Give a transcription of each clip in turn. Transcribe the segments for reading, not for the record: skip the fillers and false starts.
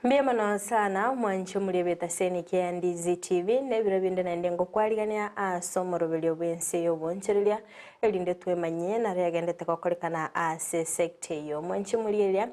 Mbuya mono sana mwanche omoria bw'etaseni kia Ndizi TV na ebiro binde naende ngokwarigania ase omoroberio bw'ense y'obonchereria erinde twemanyie naro yagendete gokorekana ase sector eyio. Mwanche omoria eria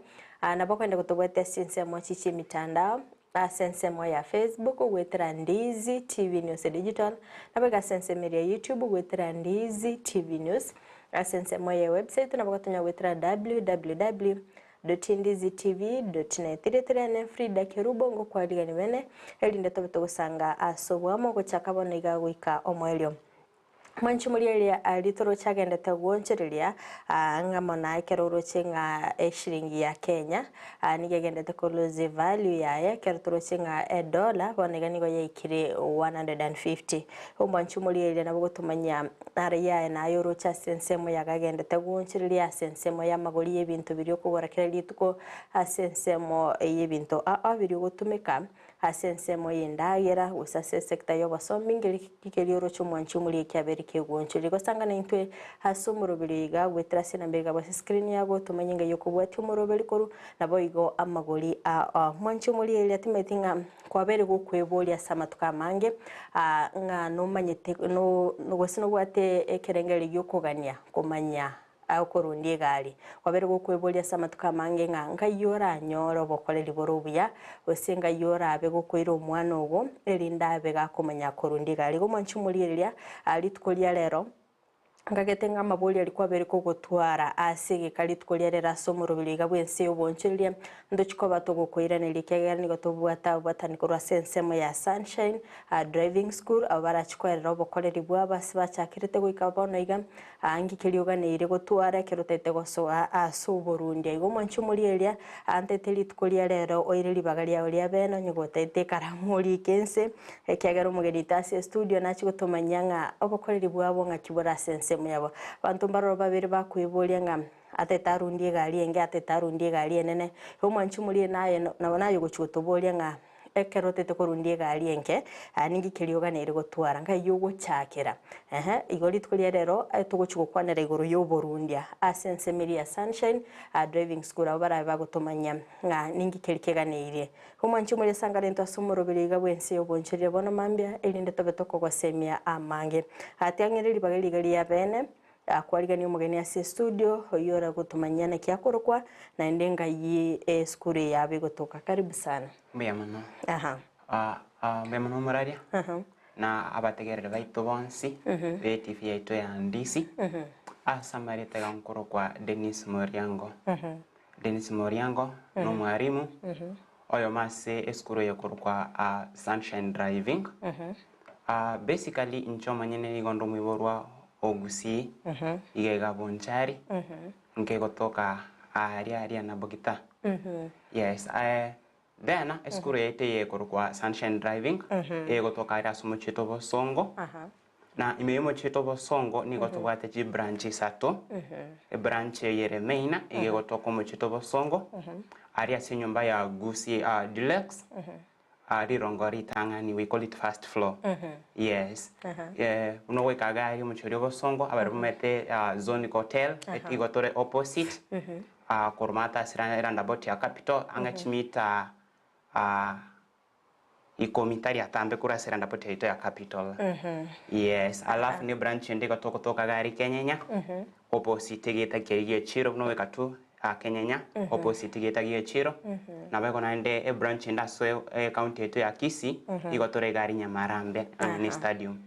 nabo okogenda gotobwatia ase chinsemo echi chi'emitandao ase ensemo ya Facebook goetera Ndizi TV News Digital nabo iga ase ensemo eria ya YouTube goetera Ndizi TV News ase ensemo ya website nabo gotonya goetera www. Dotindizitv.net. Rieta riane Frida Kerubo ngokwarigani bene, erinde tobe togosanga ase oboamo gochaka bono iga goika omoerio. Mwanche moria eria ritoroche agendete gwonchereria ng'a mono ekero oroche ng'a eshiringi ya Kenya nigo egendete ko lose value yaye ekero toroche ng'a edollar bono iga nigo yaikire 150. Omwanchi moria eria nabo gotomanyia Naro yaye naye oroche ase ensemo yagagendete goonchoreria ase ensemo y'amagori y'ebinto biria okogora kera rituko, ase ensemo y'ebinto ao biria ogotumeka, ase ensemo y'endagera, gose ase esecta y'obosomi, ngeri ki keria oroche omwanchi omoria ekiaberi kegoonchoreria. Gosangana intwe ase omoroberi oiga goetera ase enamba eye ase escreen yago, tomanye ng'ai okobwatia omoroberi korwa, naboigo amagori ao. Mwanchi omoria eria timanyeti ng'a Kwabeire gokweboria ase amatuko amange, ng'a nomanyete gose nobwate ekerengererio gi'okogania komanya okorundia egari. Kwabeire gokweboria ase amatuko amange ng'a ngai oranyore obokoreri bore obuya, gose ngai orabe gokoira omwana ogo, erinde abe gakomanya korundia egari. Igo mwanche omorigereria rituko ria rero. Ngagete ng'a amabori aria kwabeire kogotwara ase egeka rituko riria rire ase omoroberi iga bw'ense y'obonchoreria, ntochie koba togokoiraneria ekiagera nigo tobwate ababwatani korwa ase ensemo ya Sunshine Driving School, abwo barachie koerera obokoreri bwabo ase bachakerete goika bono iga, ngiki rioganeire gotwara ekero otaete gosoa ase oborundia. Igo omwanchi omorieria, ntaete rituko ria rero oire ribaga riao ria bene onye gotaete ekaramu orike inse, Ekiagera omogeni oito ase estudio nachie gotomanyia ng'a obokoreri bwabo ng'aki bore ase ensemo yabo. Abanto mbaroro babere bakoiboria ng'a atete arundie egari enge atete arundie egari enene. Igo omwanchi omoria naye nabo naye ogochia gotoboria ng'a ekero otete korundia egari enke ninki keria oganeire gotwara nkai ogochakera ehe. Igo rituko ria rero togochia gokwanera igoro ya oborundia ase ensemo eria ya Sunshine Driving School abwo barabe bagotomanyia ng'a ninki keria keganeirie. Omwanche omoresangarento ase omoroberi iga bw'ense y'obonchoreria bono mambia, erinde tobe tokogosemia amange. Atiang'ire ribaga riga ria bene, akwariganie omogeni ase estudio, oyio ore gotomanyia naki akorokwa, naende ngai esukuru eye yabo egotoka. Karibu sana. Mbuya mono. Aha. Ah, ah, mbuya mono omoraria Aha. na abategereri baito bonsi be TV yaito ya Ndisi. Ase amarieta iga nkorokwa Dennis Moriango. Dennis Moriango nomwarimu oyomo ase esukuru eye ekorokwa Sunshine Driving. Basically inche omonyene nigo nde omoiborwa o Gusii, iga iga Bonchari, nkegotoka aaria aria na Bogita. Yes, then esukuru yaito eye ekorokwa Sunshine Driving, egotoka aria ase omochie oito Bosongo. Na ime y'omochie oito Bosongo nigo tobwate chibranch isato, ebranch eye ere main iga egotoka omochie oito Bosongo, aria ase enyomba ya Gusii Deluxe, rirongo ritang'ani we call it first floor, yes. Buna ogoika iga aria omochie oria o Bosongo abare bamaete Zonic Hotel, igo tore opposite, korwa maate ase eroundabout ya Capital ang'e chimita Ikomi tari atambe korwa ase roundabout yaito ya Capital. Yes, alafu ne branch ende igo togotoka iga aria Kenyenya, opposite egeta keria gie echiro buna ogoika tu Kenyenya, opposite egeta gie echiro, nabo igo naende ebranch ende ase ecounty yaito ya Kisii, igo tore iga aria Nyamarambe ang'e ne stadium.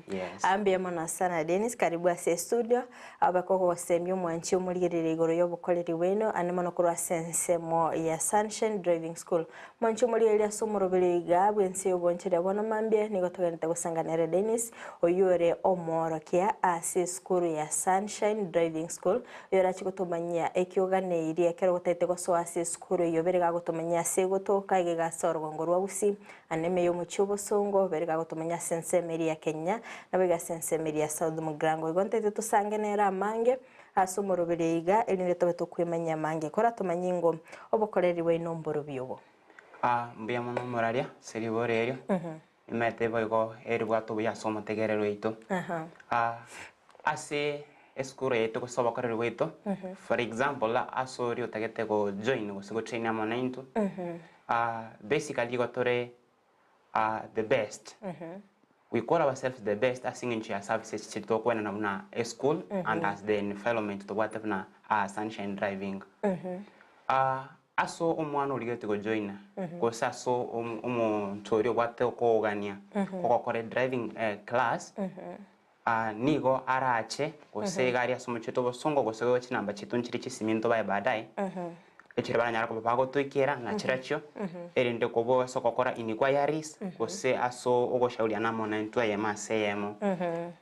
Yes. Mbuya mono sana Dennis, karibu ase estudio. Abe kogosemia omwanchi omorigereria igoro y'obokoreri bwaino, ande mono korwa ase ensemo ya Sunshine Driving School. Mwanche omorigereria ase omoroberi iga bw'ense y'obonchoria bono mambia nigo togenderete gosanga nere Dennis, oyio ore omworokia ase esukuru ya Sunshine Driving School, oyorache gotomanyia ekioganeirie ekero gotagete gosoa ase esukuru eyio bere gagotomanyia ase egotoka iga iga ase orogongo rwa Gusii, ande ime y'omochie obosongo bere gagotomanyia ase ensemo eria ya Kenya, naboigo ase ensemo eria ya South Mugrango. Igo ntaete tosange nere amange ase omoroberi iga erinde tobe tokwemanyia amange. Koratomanyie ingo obokoreri bwaino mborobio obo. Aa, mbuya mono omoraria ase riboro erio, nimanyete boigo eribwate obuya ase omotegereri oito. Aa, ase esukuru yaito gose obokoreri bwaito, for example, ase oria otagete go join gose go train amo naintwe, Basically igo tore the best. We call ourselves the best ase eng'encho ya services chiria tokwenana buna eschool and as the environment tobwate buna Sunshine Driving. Ase omwana origetie gojoina gose ase omonto oria obwate okogania ogokora edriving class nigo arache gose iga aria ase omochie oito obosongo gose chinamba chiaito nchiria chisimi ntobae baadaye echire baranyare koba bagotoikera na chirachio erinde koba ase ogokora inquiries gose ase ogoshauriana amo naintwe eyemo ase eyemo.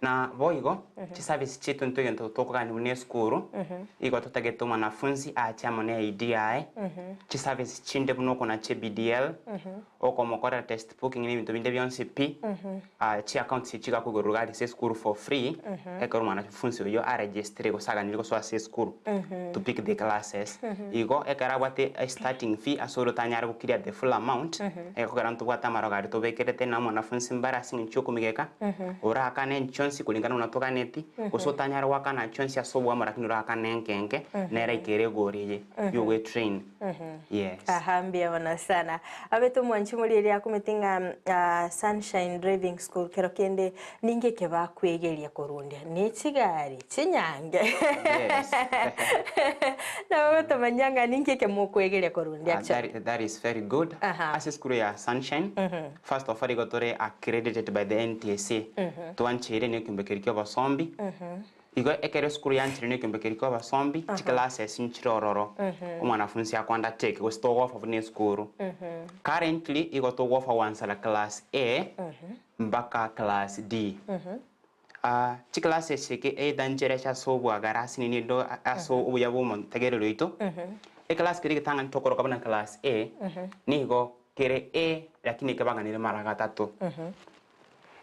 Na boigo chiservice chiaito intwe egento tokogania buna esukuru igo totagete omwanafunzi ache amo ne ID yaye, chiservice chinde buna okonacha eBDL, okomokorera test booking na ebinto binde bionsi pi, chiaccounts echi chigakoigorwa iga aria ase esukuru for free, ekero omwanafunzi oyio aregistire gose aganire gosoa ase esukuru to pick the classes. Igo ekero abwate estarting fee ase oria otanyare go clear the full amount, egekogera ntobwate amarogo aria tobekerete na omwanafunzi mbare ase eng'encho ya okomigeka, orakane chionsi kulingana buna toganeti, gose otanyare goakana chionsi ase oboamo lakini orakane enke enke, nere aikere egori eye ya ogoetrain. Yes. Aha mbuya mono sana. Abete omwanchi moria eria akumeti ng'a Sunshine Driving School kero kende ninki eke bakwegeria korundia ne chigari chinyange. Yes. Nabo gotomanya ng'a ninki eke mokwegeria korundia actually. That is very good. Aha. Ase esukuru ya Sunshine, first of all igo tore accredited by the NTSA. Twancheire ne ekiombe keria kia obosombi. Igo ekero esukuru yanchire ne ekiombe keria kia obosombi, chiclasses nchire ororo omwanafunsi ako undertake gose togofa buna esukuru. Currently igo togofa gwansera class A mpaka class D. Chiclasses eke either nchere ase obwagare ase nini endo ase obuya bwa omotegereri oito, eclass keria egetang'ani tokoroka buna class A, nigo kere A lakini ekebaganire mara gatato.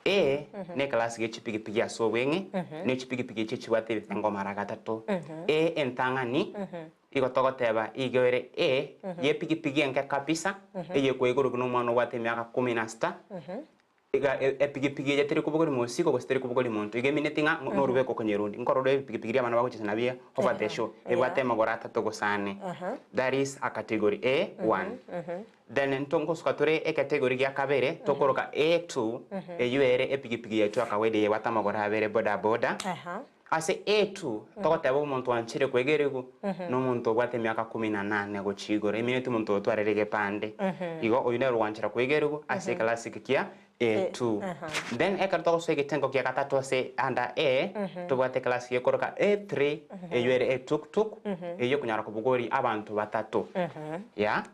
A ne eclass ye chipigipigi ase obweng'e, ne chipigipigi echio chibwate ebitengo mara gatato. A entang'ani, igo togoteba igo ere A ye epigipigi enke kabisa, eyekoigorwa buna omwana obwate emiaka kumi na sita, Iga epigipigi eye teri kobogoria mosiko gose teri kobogoria monto. Iga emineti ng'a norubeke okonyerundi. Nkorora ebipigipigi riria abana bagochesa nabio over the show. Ebwate amagoro atato gose ane. That is a category A1. Then ntogosuka tore ecategory gia kabere tokoroka A2 eywo ere epigipigi yaito ya kawaida eye ebwate amagoro abere boda boda. Ase A2 togoteba omonto oanchire kwegerigwa nomonto obwate emiaka kumi na nane gochia igoro, emineti omonto otwarire egepande. Igo oyio nere ogwanchera kwegerigwa ase ekelasi eke kia A2. Then ekero togosoa egetengo kia gatato ase under A, tobwate ekelasi gekoroka A3 eyio ere etuktuk, eyio ekonyara kobogoria abanto batato. Yeah.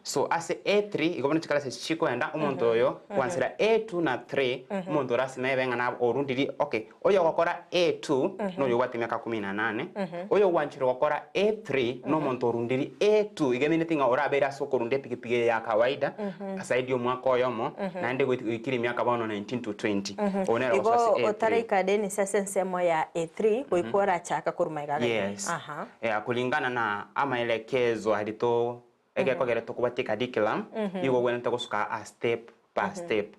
So ase A3 igo bono chikarasi echi chikoenda omonto oyo gwanchera A2 na 3 omonto orasime ebe ng'a nabo orundiri okay. Oyogokora A2 noyobwate emiaka kumi na nane, oyogwancherwa gokora A3 nomonto orundiri A2, iga emineti ng'a orabeire ase okorunda epigipigi eye ya kawaida asaidi omwaka oyomo, naende goikire emiaka bono 19 to 20. Oyo nere Igo ogosoa ase A3. otaraika Dennis ase ensemo ya A3 goika orachaka korwa magega iga. Yes. Aha. Yeah, kulingana na amaelekezo aria to egekogera tokobatia curriculum, nigo ogwenerete gosuka a step per step.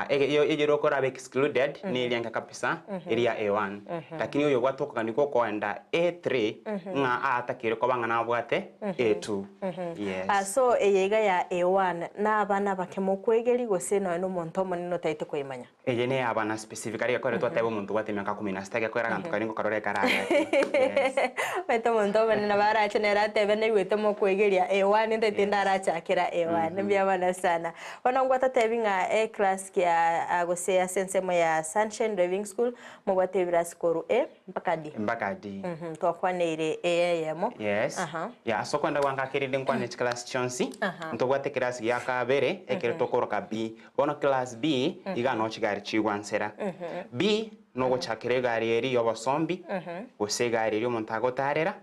Eyere okorabe excluded neria enke kabisa eria A1. Lakini oyo obwate okogania gwa okoenda A3 ng'a aatakeire koba ng'a nabwate A2. Yes. So eye iga ya A1 na abana abake mokwegeria gose nonya na omonto omonene otaete koimanya? Eye neyabana specifically egekogera twateba omonto obwate emiaka kumi na sita egekogera aganto karia ngokarora ekare agake. Yes. Omanyete omonto omonene nabo arache nere atebe naigwete mokwegeria A1 ntaete ndarachakera A1 mbuya mono sana. Bono ngwatotebi ng'a eclass kia gose ase ensemo ya Sunshine Driving School mobwate ebirasi korwa A mpaka D. Mpaka D. Twakwaneire A eyemo. Yes. Aha. Yeah, ase okwenda gwanka kerende nkwane chiclass chionsi, Aha. ntobwate eclass gia kabere ekero tokoroka B. Bono class B iga noo chigari chigwansera. B nogochakera egari eria y'obosombi gose egari eria omonto agotarera,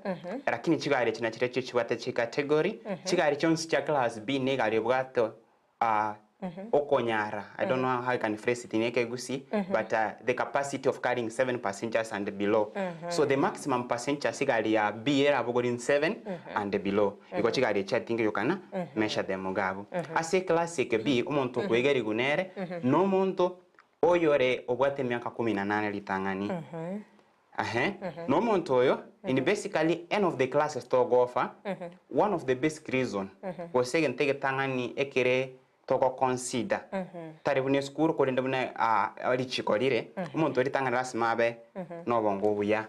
lakini chigari echi nachirochio chibwate chicategory, chigari chionsi chia class B na egari ebwate okonyara, I don't know how I can phrase it in Ekegusii, but the capacity of carrying seven passengers and below. So the maximum passengers egari ya B erabogorie seven and below. Igo chigari echi atinge yokana measure them iga abwo. Ase eclass eke B omonto okoegerigu nere nomonto oyore obwate emiaka kumi na nane ritang'ani. Ehe. Na omonto oyo, in basically any of the classes togofa, one of the basic reason, gose egento egetang'ani ekere togo consider, tari buna esukuru korende buna richiko rire, omonto oyo ritang'ani lasima abe na obongo obuya,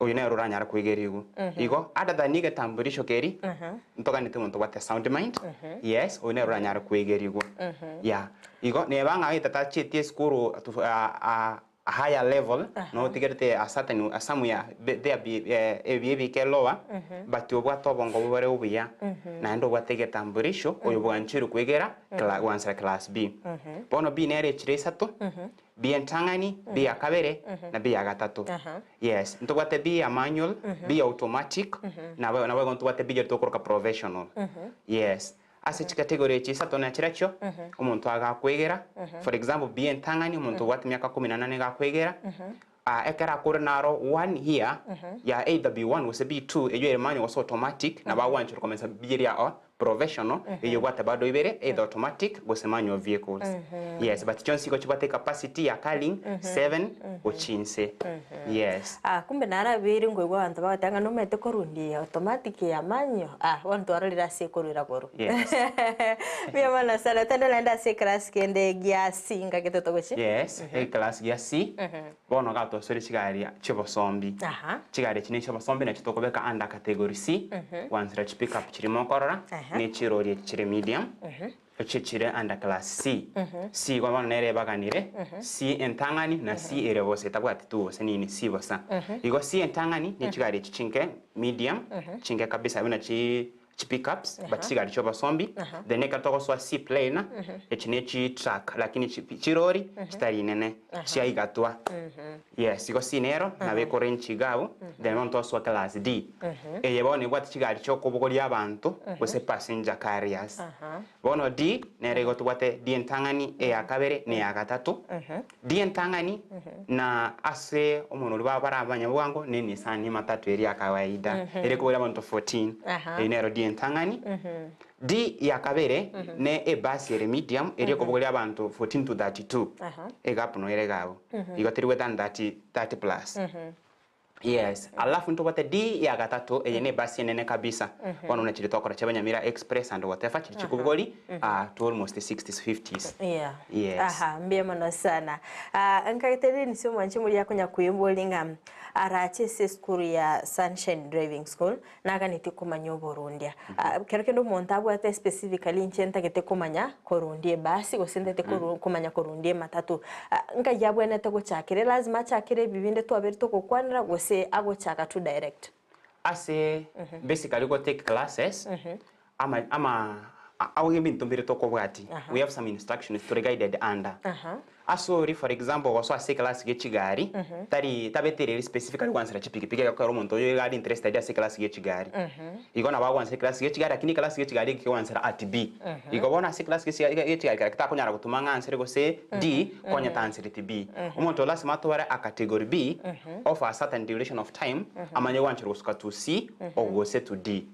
oyo nere oranyare koigerigwa. Igo other than egetambulisho keria, ntoganeti omonto obwate sound mind, yes, oyo nere oranyare koigerigwa. Yeah. Igo neba ng'a tatachieti esukuru a higher level, notigerete a certain a somewhere there be ebi ebike lower, but obwate obongo bobare obuya, naende obwate egetambulisho, oyo bwanchire kwegera cla gwansera class B. Bono B nere echire isato, B entang'ani, B ya kabere, na B ya gatato. Yes, ntobwate B ya manual, B ya automatic, nabo naboigo ntobwate B eria tokoroka provisional. Yes. Ase chicategory echi isato nachirachio, omonto agakwegera, for example B entang'ani omonto obwate emiaka kumi na nane iga akwegera, ekero akore naro one year ya either B1 gose B2 eywo ere manual gose automatic, nabo agwancherwa komensa B eria o professional eywo obwate bado ibere either automatic gose manual vehicles. Yes, but chionsi igo chibwate ecapacity ya carrying seven gochia inse. Yes. Ah, kumbe narabeire nkoigwa abanto bagoteba ng'a nomanyete korundia automatic ya manual, ah, bono twarorire ase ekorwera korwa. Yes. Mbuya mono sana, tende naende ase eclass kende gia C ngagete togochia. Yes, eclass gia C, bono iga twasore chigari chiobosombi. Aha. Chigari echi ne chiobosombi nachi tokobeka under category C, gwansera chi pick up chiria mokorora, ne chirori echi chire medium. Echio chire under class C. C igo bono nere ebaganire, C entang'ani na C ere bosa etabwati tu gose nini, C bosa. Igo C entang'ani ne chigari echi chinke medium, chinke kabisa buna chi chi pickups, but chigari chia obosombi. Then ekero togosoa C plain, echi ne chi truck lakini chi chirori chitari nene, chiaigatwa. Yes, igo C nero nabo ekorange iga abwo, then bono tosoa class D. Eye bono ebwate chigari chiokobogoria abanto gose passenger carriers. Bono D nere igo tobwate D entang'ani, eya kabere na eya gatato. D entang'ani na ase omonwe oria ba bara abanyabwango ne Nissan matatu eria ya kawaida ere ekobogoria abanto 14. Eyio nero D entang'ani. D ya kabere ne ebasi ere medium eria ekobogoria abanto 14 to 32. Egap noere iga abwo. Igo teri goetania 30 30 plus. Yes, alafu ntobwate D ya gatato eye ne ebasi enene kabisa. Bono buna chiria tokora chia Nyamira Express and whatever chiria chikobogori to almost 60s 50s. Yeah. Yes. Aha, mbuya mono sana. Ah, nkagete Dennis omwanche moria akonya koimbori ng'a arache ase esukuru ya Sunshine Driving School Naganetie komanya oborundia. Kero kende omonto abwate specifically inche ntagete komanya korundia ebasi gose ntagete komanya korundia ematatu. Nkai abwenerete gochakera? Lazima achakere ebi binde twabeire togokwanera gose agochaka tu direct? Ase basically go take classes ama ama ao ebinto mbire tokobwati we have some instructions tore guided under. Ase oria for example gosoa ase eclass gie chigari, tari tabetereri specifically gwansera chipikipiki egekogera omonto oyo iga are interested ase eclass gie chigari. Igo nabo agwansera eclass gie chigari lakini eclass gie chigari eke kegwansera at B. Igo bono ase eclass gie chiga gie chigari kera takonyara gotuma ng'a ansere gose D konya taansereti B. Omonto oyo lasima atware a category B of a certain duration of time amanye gwancherwa gosuka to C or gose to D.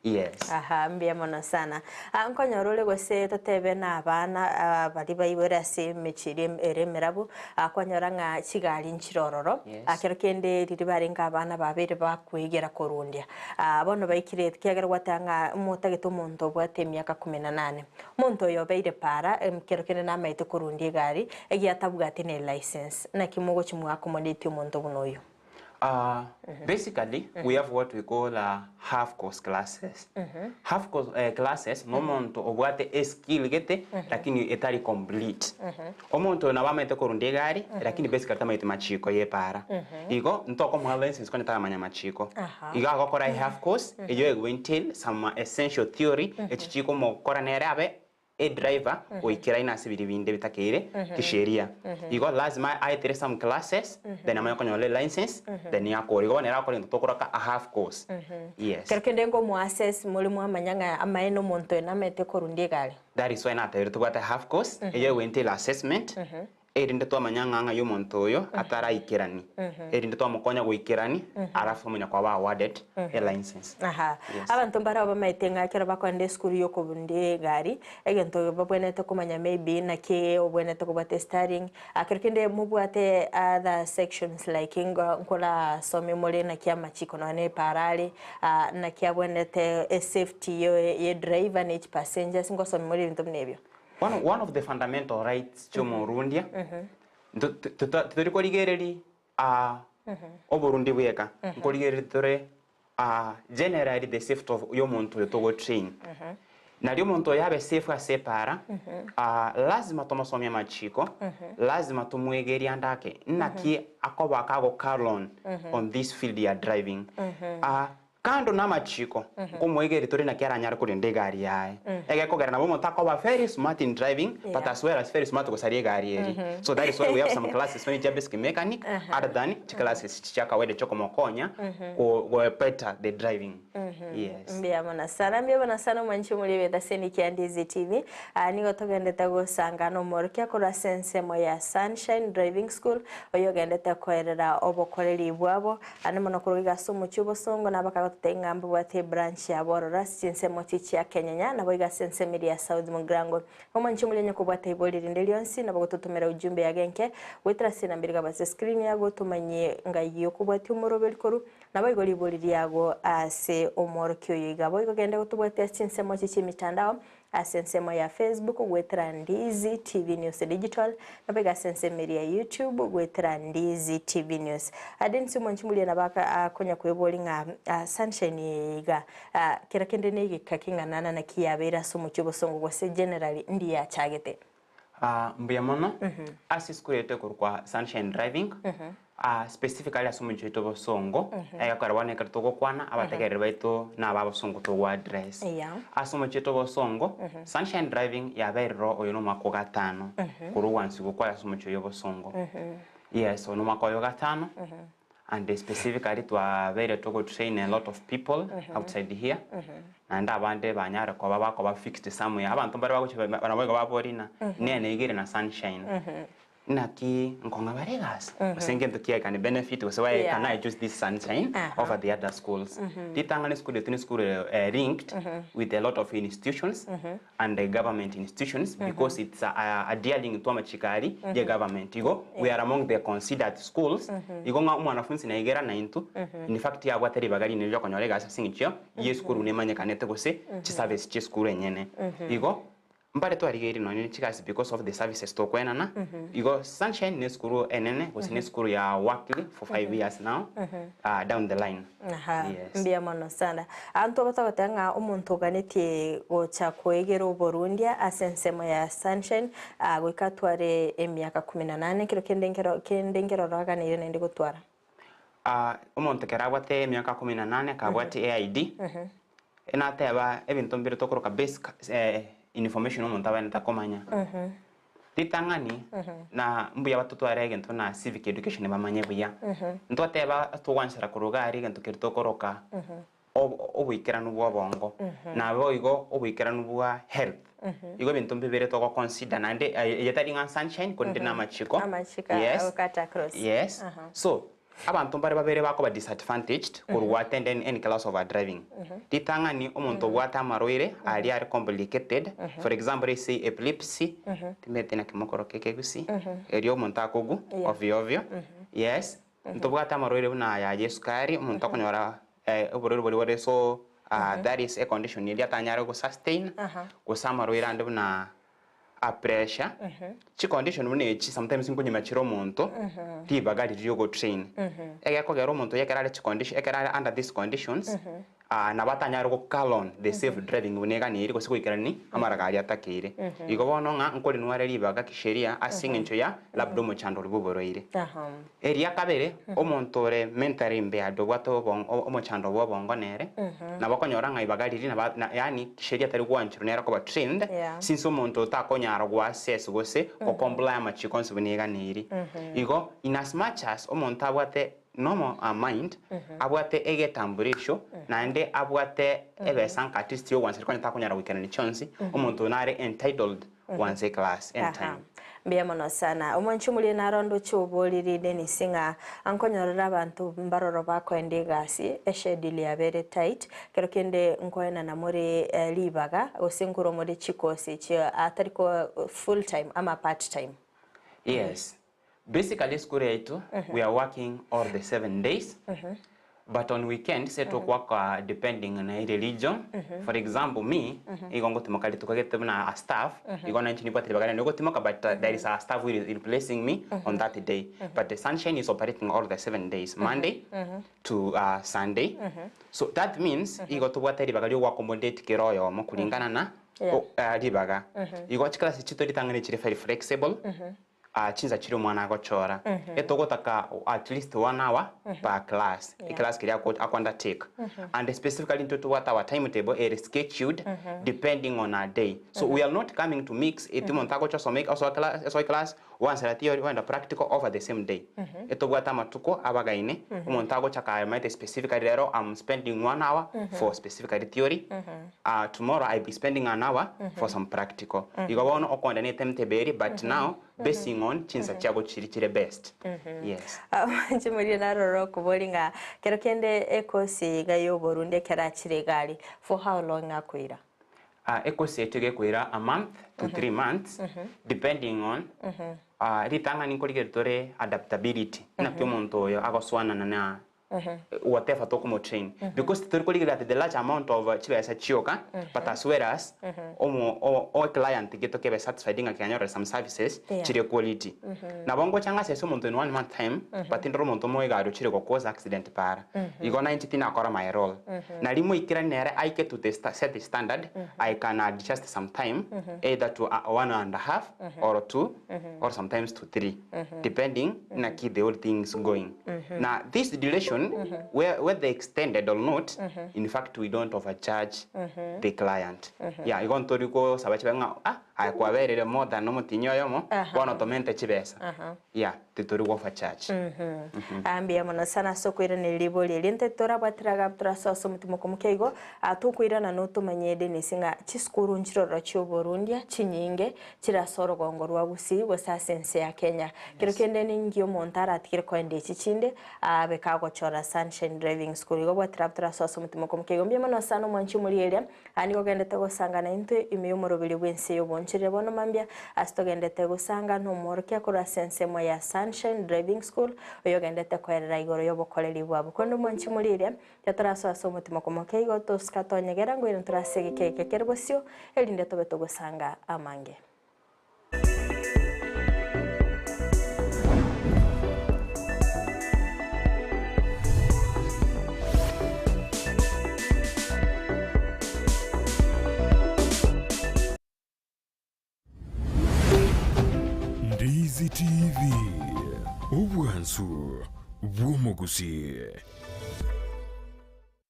Yes. Aha, mbuya mono sana. Ah, nkonyora ore gose totebe na abana ah, baria baibore ase emechie eria ere emerabu, ah, kwanyora ng'a chigari nchire ororo, Yes. Ah, kero kende riria barenge abana babeire bakwegera korundia. Ah, bono baikire ekiagera gwateba ng'a motagete omonto obwate emiaka kumi na nane. Omonto oyo obeire para, em, kero kende namaete korundia egari, egia atabwati ne license. Naki mogochia mwaaccommodate omonto buna oyio? Basically we have what we call half course classes. Half course classes nomonto obwate eskill gete lakini etari complete. Omonto oyo nabo amaete korunda egari lakini basically tamaeti machiko ya epara. Igo ntokomoa license konya taramanya machiko. Igo agokora ehalf course eywo ego entail some essential theory echi chikomokora nere abe edriver oikeraine ase biria binde bitakeire kisheria. Igo lazima aetere some classes then amanye konyora elicense then akore. Igo bono ere agokora egento tokoroka a half course. Yes. Kero kende ngomoassess more mwamanya ng'a amaene omonto oyo namaete korundia egari. That is why natebirie tobwate half course eye egoentail assessment. Erinde twamanya ng'a ng'ai omonto oyo ataraikerani, erinde twamokonya goikerani, alafu omonye koba awarded a license. Aha. Yes. Abanto mbarabwo bamaete ng'a ekero bakoenda esukuru ya okobundia egari, egento babwenerete komanya maybe naki obwenerete kobwata esteering, kero kende mobwate other sections like ngo nkorasome more naki amachiko nonya na epara are, naki abwenerete esafety ya edriver na echipassengers, ngosomia more ebinto buna ebio. Bono one of the fundamental rights chi'omorundia, titori korigereria oborundi bweka, nkorigereria tore generally the safety of y'omonto oyo togo train. Nario omonto oyo abe safe ase epaara, lazima tomosomie amachiko, lazima tomwegerie ande ake, naki akoba kago call on on this field ya driving. Kando namachiko, nkomoegeria tore naki aranyare korenda egari yaye. Egekogera nabo omonto akoba very smart in driving, but as well as very smart gosaria egari eria. So that is why we have some classes only chia basic mechanic other than chiclasses echi chia kawaida chiokomokonya go go better the driving. Yes. Mbuya mono sana, mbuya mono sana omwanchi omori ebetha kia Ndizi TV. Ah, nigo togendete gosanga na omworokia korwa ase ensemo ya Sunshine Driving School, oyo ogendete koerera obokoreri bwabo. Ande mono korwa iga ase omochie obosongo nabakagototebia ng'a mbabwate ebranch yabo ororo ase chinsemo echi chia Kenyenya, naboigo ase ensemo eria ya South Mugirango. Omwanchi omoria onye kobwata ibori rinde rionsi nabo gototomera ujumbe yago enke goetera ase enamba ere igaba ase escreen yago tomanyie ng'ai okobwatia omoroberi korwa, naboigo ribori riago ase omworokia oyo iga. Boigo genda gotobwatia ase chinsemo echi chi'emitandao Ase ensemo ya Facebook goetera Ndizi TV News Digital, naboigo ase ensemo eria ya YouTube goetera Ndizi TV News. Ade inse omonchi moria nabo akonya kweboria ng'a Sunshine eye iga kera kende negeka king'ana naki yabeire ase omochie obosongo gose generally ndi yachagete. Mbuya mono. Ase esukuru yaito ekorokwa Sunshine Driving, specifically ase omochie oito Bosongo, egekogera bono ekero togokwana abategereri baito naba abasongo togo address. Ase omochie oito Bosongo, Sunshine Driving yaberire oyo na omwaka o gatano korwa ogwansigwa kwaye ase omochie oyo Bosongo. Yes, oyo na omwaka oyo o gatano and specifically twabeire togo train a lot of people outside here, naende abande banyare koba bakoba fixed somewhere. Abanto mbare bagochia nabo igo baboria ng'a nene iga ere na Sunshine. Naki nkong'a bare egasi, gose ngento ki I can benefit, gose why can I choose this Sunshine over the other schools. Ritang'ani esukuru yaito nesukuru ere linked with a lot of institutions and government institutions because it's adhering to amachiko aria ye government. Igo we are among the considered schools, igo ng'a omwanafunsi naigera naintwe, in fact yabwate ribaga rinene riokonyora egasi ase eng'encho ye esukuru nemanyekanete gose chiservice chia esukuru enyene. Igo Mbare twarigeire nonye ne chigasi because of the services tokoenana, igo Sunshine ne esukuru enene gose ne esukuru ya worked for 5 years now down the line. Aha, Yes. mbuya mono sana. Abanto batagoteba ng'a omonto oganetie gocha koegera oborundia ase ensemo ya Sunshine, goika atware emiaka kumi na nane, ekero kende nkero kende nkeroro aganeire naende gotwara. Omonto ekero abwate emiaka kumi na nane akabwati eID, nateba ebinto mbire tokoroka basic information omonto abwenerete komanya. Ritang'ani, na mbuya batotware egento buna civic education bamanye buya. Ntwateba togwanchera korwa iga aria egento keria tokoroka oboikeranu bwa obongo, naboigo oboikeranu bwa health. Igo ebinto mbibere togo consider naende eye tari ng'a sunshine korende na amachiko. Amachiko Yes, agokata across. yes. So, abanto mbare babere bakoba disadvantaged korwa attend any class of a driving. Ritang'ani omonto obwate amarwaire aria are complicated, for example let's say epilepsy, timanyeti naki mokoroka ekegusii, erio omonto akogwa ovyo ovyo, yes. Ntobwate amarwaire buna aya ya esukari, omonto okonyora oborwaire boria bore so that is a condition eria atanyare go sustain, gose amarwaire ande buna a pressure, chi condition buna echi sometimes nkonyima chire omonto ribaga riria riogo train. Egekogera omonto oyo ekero are chi condition ekero are under these conditions, nabo atanyare go call on the safe driving buna eganeiri gose goikerani amaraga aria atakeire. Igo bono ng'a nkorinware ribaga kisheria ase eng'encho ya labda omochando oria bw'oborwaire. Eria kabere, omonto ore mentally impaired obwate omochando bwa obongo nere, nabo okonyora ng'a ibaga riria nabo yaani kisheria tari gwancherwa nere okoba trained, since omonto otakonyara go assess gose go comply amachiko onsi buna eganeiri. Igo in as much as omonto abwate normal mind, abwate egetamburisho, naende abwate ebesa nka at least yogwansa konya takonyara goikerania chionsi, omonto oyo nare entitled gwansa eclass anytime. Mbuya mono sana. Omwanchi omoria narondoche oboriri Dennis ng'a ankonyorera abanto mbaroro bakoenda egasi, eschedule yabo ere tight, kero kende nkoenana more ribaga gose nkorwa more chikosi echi atari ko full time ama part time. Yes. Basically esukuru yaito we are working all the 7 days but on weekends etokowaka depending na religion. For example me, igo ngotimoka rituko gete buna a staff, igo nainche nibwate ribaga riane gotimoka but there is a staff who is replacing me on that day. But the Sunshine is operating all the 7 days, Monday to Sunday. So that means igo tobwate ribaga ria ogoaccommodate kera oyomo kulingana na ribaga. Igo chiclass chito ritang'ani chire very flexible, chinsa chiria omwana agochora. Etogotaka at least one hour per class, eclass keria ako undertake. And specifically intwe tobwate our timetable ere scheduled depending on a day. So we are not coming to mix eti omonto agocha osome osoe class osoe class, oansera theory oenda practical over the same day. Etobwate amatuko abagaine, omonto agocha kamaete specifically rero I'm spending one hour for specifically theory, tomorrow I be spending an hour for some practical. Igo bono okoenda na etimetable eri but now basing on chinsa chiago chiri chire best. Yes. Inche moria narora okobori ng'a kero kende ekosi iga ya oborundi ekero achire egari for how long akoira? Ekosi yaito iga ekoira a month to 3 months depending on ritang'ani nkorigereria tore adaptability naki omonto oyo agosoanana na whatever tokomotrain because titori korigereria ati the large amount of chibesa chioka but as well as omo o client gento kebe satisfied ng'a kianyorire some services chire quality. Nabo ngocha ng'asese omonto in one month time but ndore omonto omo egari ochire gocause accident para. Igo nainche tinakora my role. Nari moikerani nere aike to the set standard, I can adjust some time either to one and a half or two or sometimes to three depending naki the whole thing is going. Na this duration, whether extended or not, in fact we don't overcharge the client. Yeah, igo ntori gosaba chibe ng'a ah aye kwaberire more than omotinyi oyomo bono tomente chibesa. Yeah, titori go overcharge. Mbuya mono sana ase okoiraneria ribori erio nte torabwateraga torasoa ase omotima okomokia igo tokoirana notomanye Dennis ng'a chisukuru nchiroro chioborundia chinyinge chire ase orogongo rwa Gusii gose ase ense ya Kenya. Kero kende ninki omonto aratigere koenda echi chinde abe kagochora Sunshine Driving School igo bwatera torasoa ase omotima okomokia igo mbuya mono sana omwanchi omorigereria nigo ogendete gosanga naintwe ime y'omoroberi bw'ense y'obonchoreri bono mambia ase togendete gosanga nomworokia korwa ase ensemo ya Sunshine Driving School oyo ogendete koerera igoro y'obokoreri bwabo. Korende omwanchi omorigereria tiatorasoa ase omotima okomokia igo tosika tonyegera ngoira ntorase egeka eke kere bosio erinde tobe togosanga amange. Ndizi TV, obwansu bw'omogusi.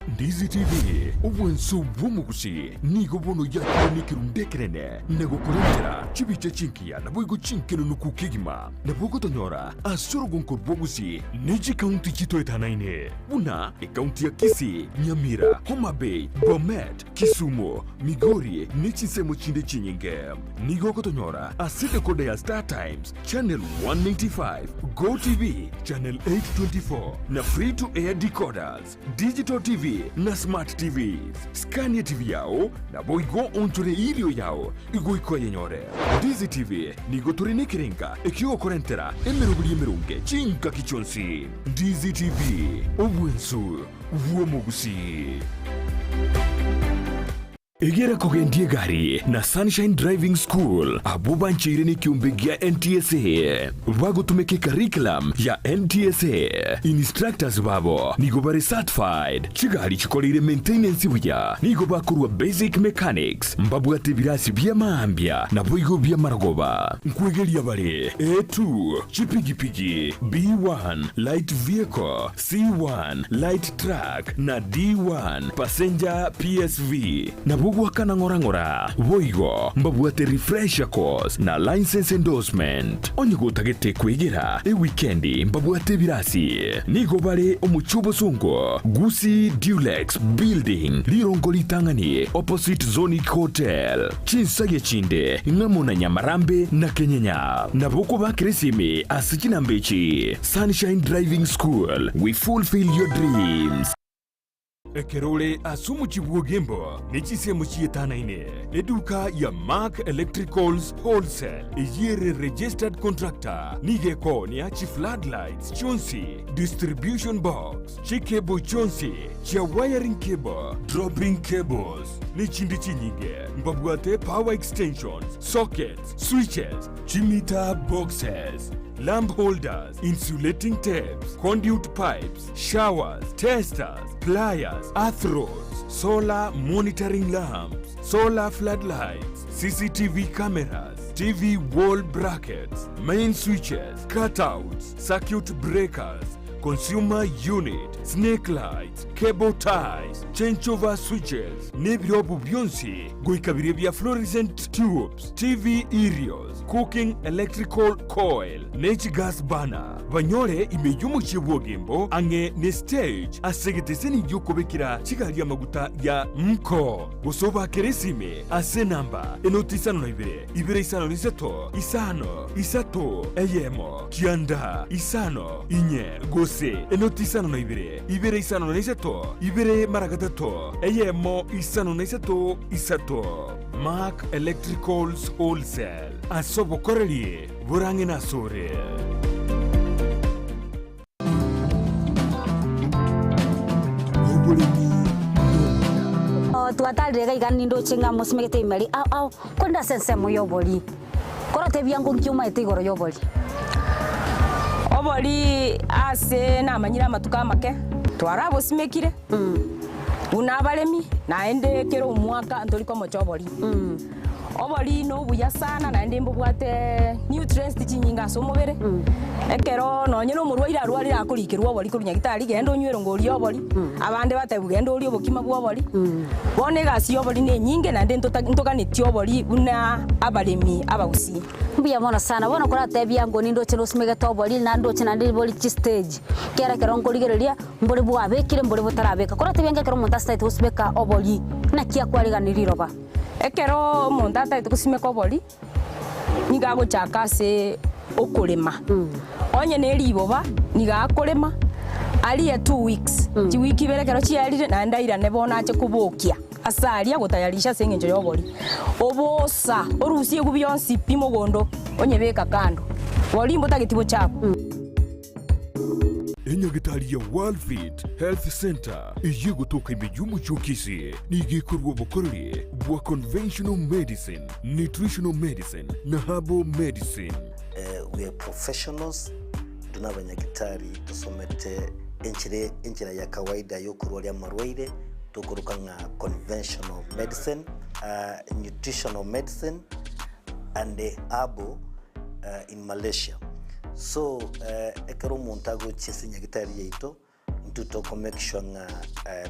Ndizi TV, obwansu bw'omogusi, nigo bono yakire nekerundu ekenene na gokorentera chibicha chinkiya naboigo chinkenunuku kegima. Nabo ogotonyora ase orogonko rw'obogusi ne chikaunti chitoetanaine buna ekaunti ya Kisii, Nyamira, Homa Bay, Bomet, Kisumu, Migori ne chinsemo chinde chinyinge. Nigo ogotonyora ase decoder ya Star Times, Channel 195, Go TV, Channel 824 na Free to Air decoders, Digital TV na Smart TVs. Skania TV yao naboigo onchore erio yao igoika oyenyore. Ndizi TV nigo tore nekerenga ekiogokorentera emeroberi emeronge chingaki chionsi. Ndizi TV, obwensu bw'omogusii. Egera kogendia egari na Sunshine Driving School abwo bancheire nekiombe gia NTSA bagotumeka ecurriculum ya NTSA. Instructors babo nigo bare certified, chigari chikoreire maintenance buya, nigo bakorwa basic mechanics, mbabwate ebirasi bia maambia naboigo bi'amarogoba. Nkwegeria bare A2, chipigipigi, B1, light vehicle, C1, light truck, na D1, passenger PSV. Nabo. Nabo ogwakana ng'ora ng'ora. Boigo mbabwate refresher course na license endorsement. Onye gotagete kwegera ewikendi mbabwate ebirasi. Nigo bare omochie obosongo, Gusii Dulux Building, rirongo ritang'ani opposite Zonic Hotel. Chinsagia chinde ng'amo na Nyamarambe na Kenyenya. Nabo okobakera esimi ase chinamba echi, Sunshine Driving School, we fulfill your dreams. Ekero ore ase omochie bw'Ogembo ne chinsemo chietanaine, eduka ya Mark Electricals Wholesale eyio ere registered contractor nigo ekoonia chifloodlights chionsi, distribution box, chicable chionsi chia wiring cable, dropping cables, ne chinde chinyinge. Mbabwate power extensions, sockets, switches, chimeter boxes, lamp holders, insulating tapes, conduit pipes, showers, testers, pliers, earth rods, solar monitoring lamps, solar floodlights, CCTV cameras, TV wall brackets, main switches, cutouts, circuit breakers, consumer unit, snake lights, cable ties, changeover switches, nebirobu bionsi goika biria bia fluorescent tubes, TV aerials, cooking electrical coil, ne chigas burner. Banyore ime y'omochie bw'Ogembo ang'e ne stage ase egeteseni gi'okobekera chigari amaguta ya Mko, gose obakere esimi ase enamba enoti isano na ibere, ibere isano na isato, isano, isato, eyemo, kianda, isano, inye, gose enoti isano na ibere, ibere isano na isato, ibere mara gatato, eyemo, isano na isato, isato. Mark Electricals Wholesale, ase obokoreri borang'e nasore. Oboremi nobuya. Twatarire iga iga nindoche ng'a mosimegete emeri ao ao, korende ase ensemo y'obori, korotebia ng'o nki omaete igoro y'obori? Obori ase namanyire amatuko amake, twarabosimekire buna abaremi, naende kera omwaka ntori komocha obori. Obori nobuya sana naende mbobwate nutrients chinyinge ase omobere, ekero nonye na omorwaire arwarire akorikerwa obori korwa nyagitari genda onywe erongori ya obori, abande batebiwa genda orie obokima bwa obori. Bono egasi ya obori na enyinge naende ntota ntoganetie obori buna abaremi abagusii. Mbuya mono sana, bono koratebia ng'o nindoche nosimegete obori na ndoche naende bori chistage, kera ekero nkorigereria mbore bwabekire mbore botarabeka. Koratebia ng'a ekero omonto asitagete gosibeka obori, naki akwarigani riroba? Ekero omonto atagete gosimeka obori, nigo agochaka ase okorema. Onye ne riboba, nigo akorema, arie 2 weeks, chiwiki ibere ekero chiarire naende airane bono ache kobokia ase aria gotayarisha ase eng'encho ya obori. Obosa, orusie egwo bionsi pi mogondo, onyebeka kando. Bori mbotageti bochafu. Enyagitari ya Worldfit Health Centre eyio egotoka ime y'omochie o Kisii nigo ekorua obokoreri bwa conventional medicine, nutritional medicine na herbal medicine. We are professionals, intwe nabanyagitari tosomete enchera enchera ya kawaida ya okorwaria amarwaire tokoroka ng'a conventional medicine, nutritional medicine and herbal in Malaysia. So ekero omonto agochia ase nyagitari yaito, intwe toko make sure ng'a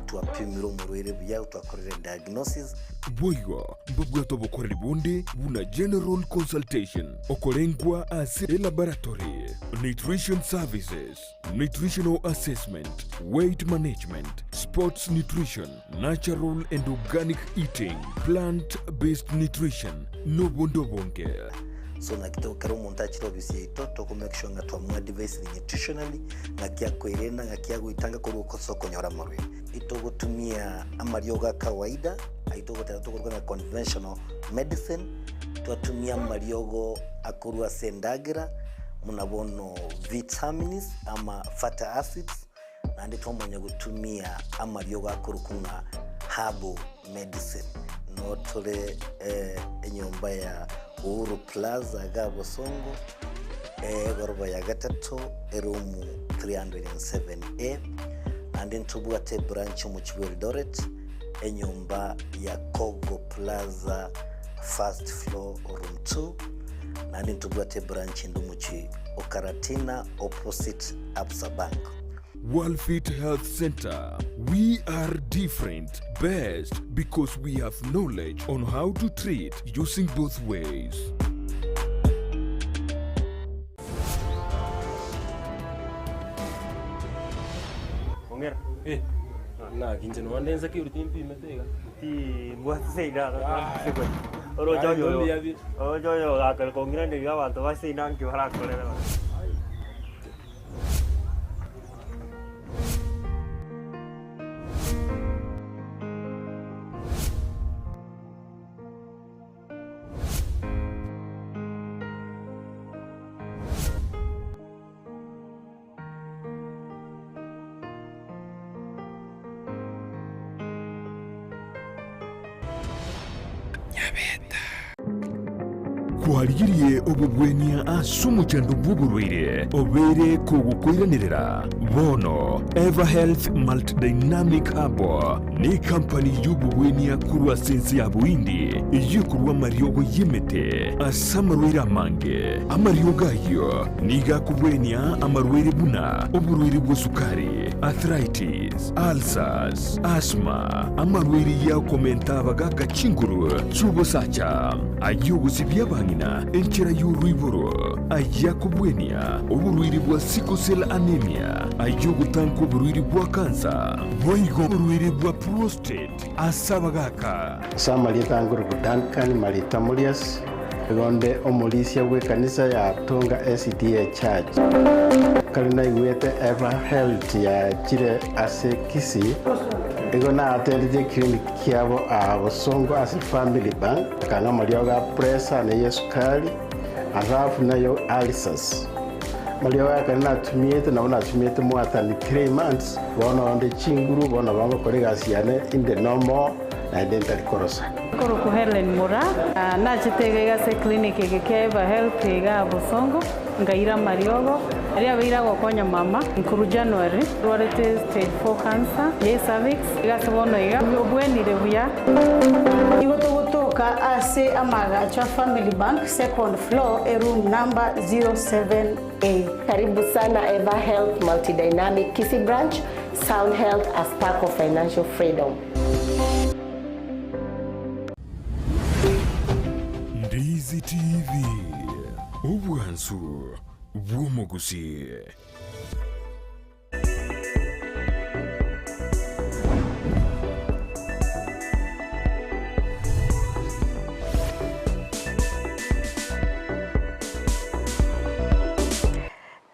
twapimire omorwaire buya, twakorire diagnosis. Boigo mbabwate obokoreri bonde buna general consultation, okorengwa ase elaboratory, nutrition services, nutritional assessment, weight management, sports nutrition, natural and organic eating, plant based nutrition, nobonde obonge. So naki ekero omonto achire ofisi yaito, toko make sure ng'a twamoadvisire nutritionally, ng'aki akoerenda, ng'aki agoetanga korwa ase okonyora amarwaire. Itogotumia amariogo a kawaida, ayio togoteba tokoroka ng'a conventional medicine, twatumia amariogo akorwa ase endagera, buna bono vitamins ama fatty acids, naende twamanya gotumia amariogo akorokwa ng'a herbal medicine. No tore enyomba ya Uhuru Plaza iga Bosongo, egoroba ya gatato, eroom 307A, naende ntobwate ebranch omochie bwa Eldoret, enyomba ya Kogo Plaza first floor room 2, naende ntobwate ebranch ende omochie o Karatina opposite Absa Bank. Worldfit Health Center, we are different, best because we have knowledge on how to treat using both ways. Ong'era. Eh, naki inche nonya nde nse keru timpimete iga. Timbwati seino ase gocha. Oroche oyo oyo oroche oyo ogakora kong'iraneria abanto ba seino nki barakorere. Kwarigirie obobwenia ase omochando bw'oborwaire obeire kogokoiranerera? Bono Everhealth Multidynamic Herbal nekampani y'obobwenia korwa ase ense ya Bohindi eyio ekorwa amariogo y'emete ase amarwaire amange. Amariogo ayio nigo akobwenia amarwaire buna oborwaire bwa sukari, arthritis, ulcers, asthma, amarwaire y'okomenta abagaaka chinguru chi'obosacha, ay'ogosibia abang'ina enchera y'oroiboro, ay'akobwenia oborwaire bwa sickle cell anemia, ay'ogotanka oborwaire bwa kansa, boigo oborwaire bwa prostate ase abagaaka. Ase amarieta ngoroku Duncan Marita Murias, igo nde omorisia bw'ekanisa ya Tonga SDA Church. Kare naigwete Ever Health yachire ase Kisii, igo naatendetie eclinic kiabo aa Bosongo ase Family Bank, akang'a amariogo a pressure na eyesukari, alafu nayo ulcers. Amariogo aya kare natumiete nabo natumiete more than 3 months, bono onde chinguru, bono nabo ngokora egasi yane inde normal. naende ntari korosa. Nkorokwa Hellen Moraa, nachete iga iga ase eclinic eke kia Eva Health igaa Bosongo, nkaira amariogo aria abeire agokonya mama nkorwa January arwarete stage 4 cancer ye cervix iga ase bono iga obwenire buya. Nigo togotoka ase amaagacho a Family Bank, second floor, eroom number 07A. Karibu sana Eva Health Multidynamic Kisii Branch, Sound Health a spark of financial freedom. Ndizi TV, obwansu bw'omogusii.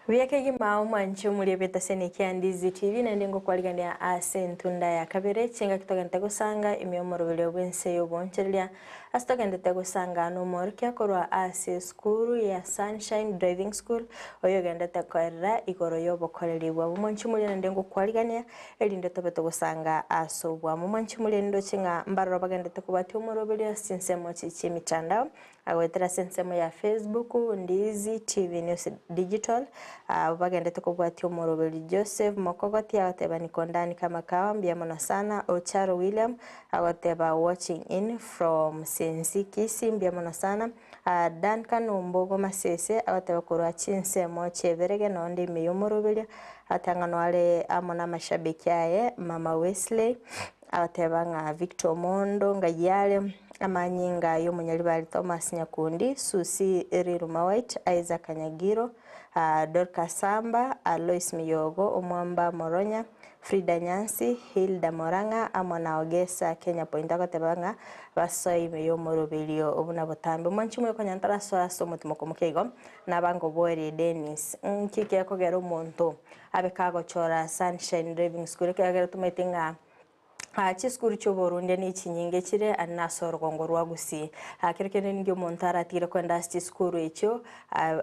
Buya kegima omwanchi omoria bw'etaseni kia Ndizi TV naende ngokwarigania ase entunda ya kabere chingaki togente gosanga ime omoroberio bw'ense y'oboonchereria ase togendete gosanga n'omoorokia korwa ase esukuru ya Sunshine Driving School oyogendete koerera igoro y'obokoreri bwabo. Omwanchi omoria naende ngokwarigania erinde tobe togosanga ase obwamo. Omwanchi omoria nindoche ng'a mbaroro bagendete kobwatia omoroberio ase chinsemo chi chi'emitandao Agoetera ase ensemo ya Facebook, Ndizi TV News Digital, abwo bagendete kobwatia omoroberi Joseph Mokogoti agoteba niko ndani kama kawa mbuya mono sana, Ocharo William agoteba watching in from Sensi Kisii mbuya mono sana, Duncan Ombogo Masese agoteba korwa chinsemo chi'eberege nonde ime y'omoroberio atang'anwa are amo namashabiki aye Mama Wesley Agateba ng'a Victor Omondo ng'ai are, amanyinga y'omonyaribari Thomas Nyakundi, Susi Riruma White, Isaac Nyagiro, Dorcas Samba, Alois Miyogo, Omwamba Moronya, Frida Nyansi, Hilda Morang'a amo na Ogesa Kenya Point agoteba ng'a basoe ime y'omoroberio buna botambe. Omwanchi omoyo konya ntarasoa ase omotimoko moke igo, nabangoboerie Dennis, nki gekogera omonto abe kagochora Sunshine Driving School ekiagera tomaete ng'a chisukuru chi'oborundia nechinyinge chire ande nase orogongo rwa Gusii. Kero kende ninki omonto aratigire kogenda ase chisukuru echio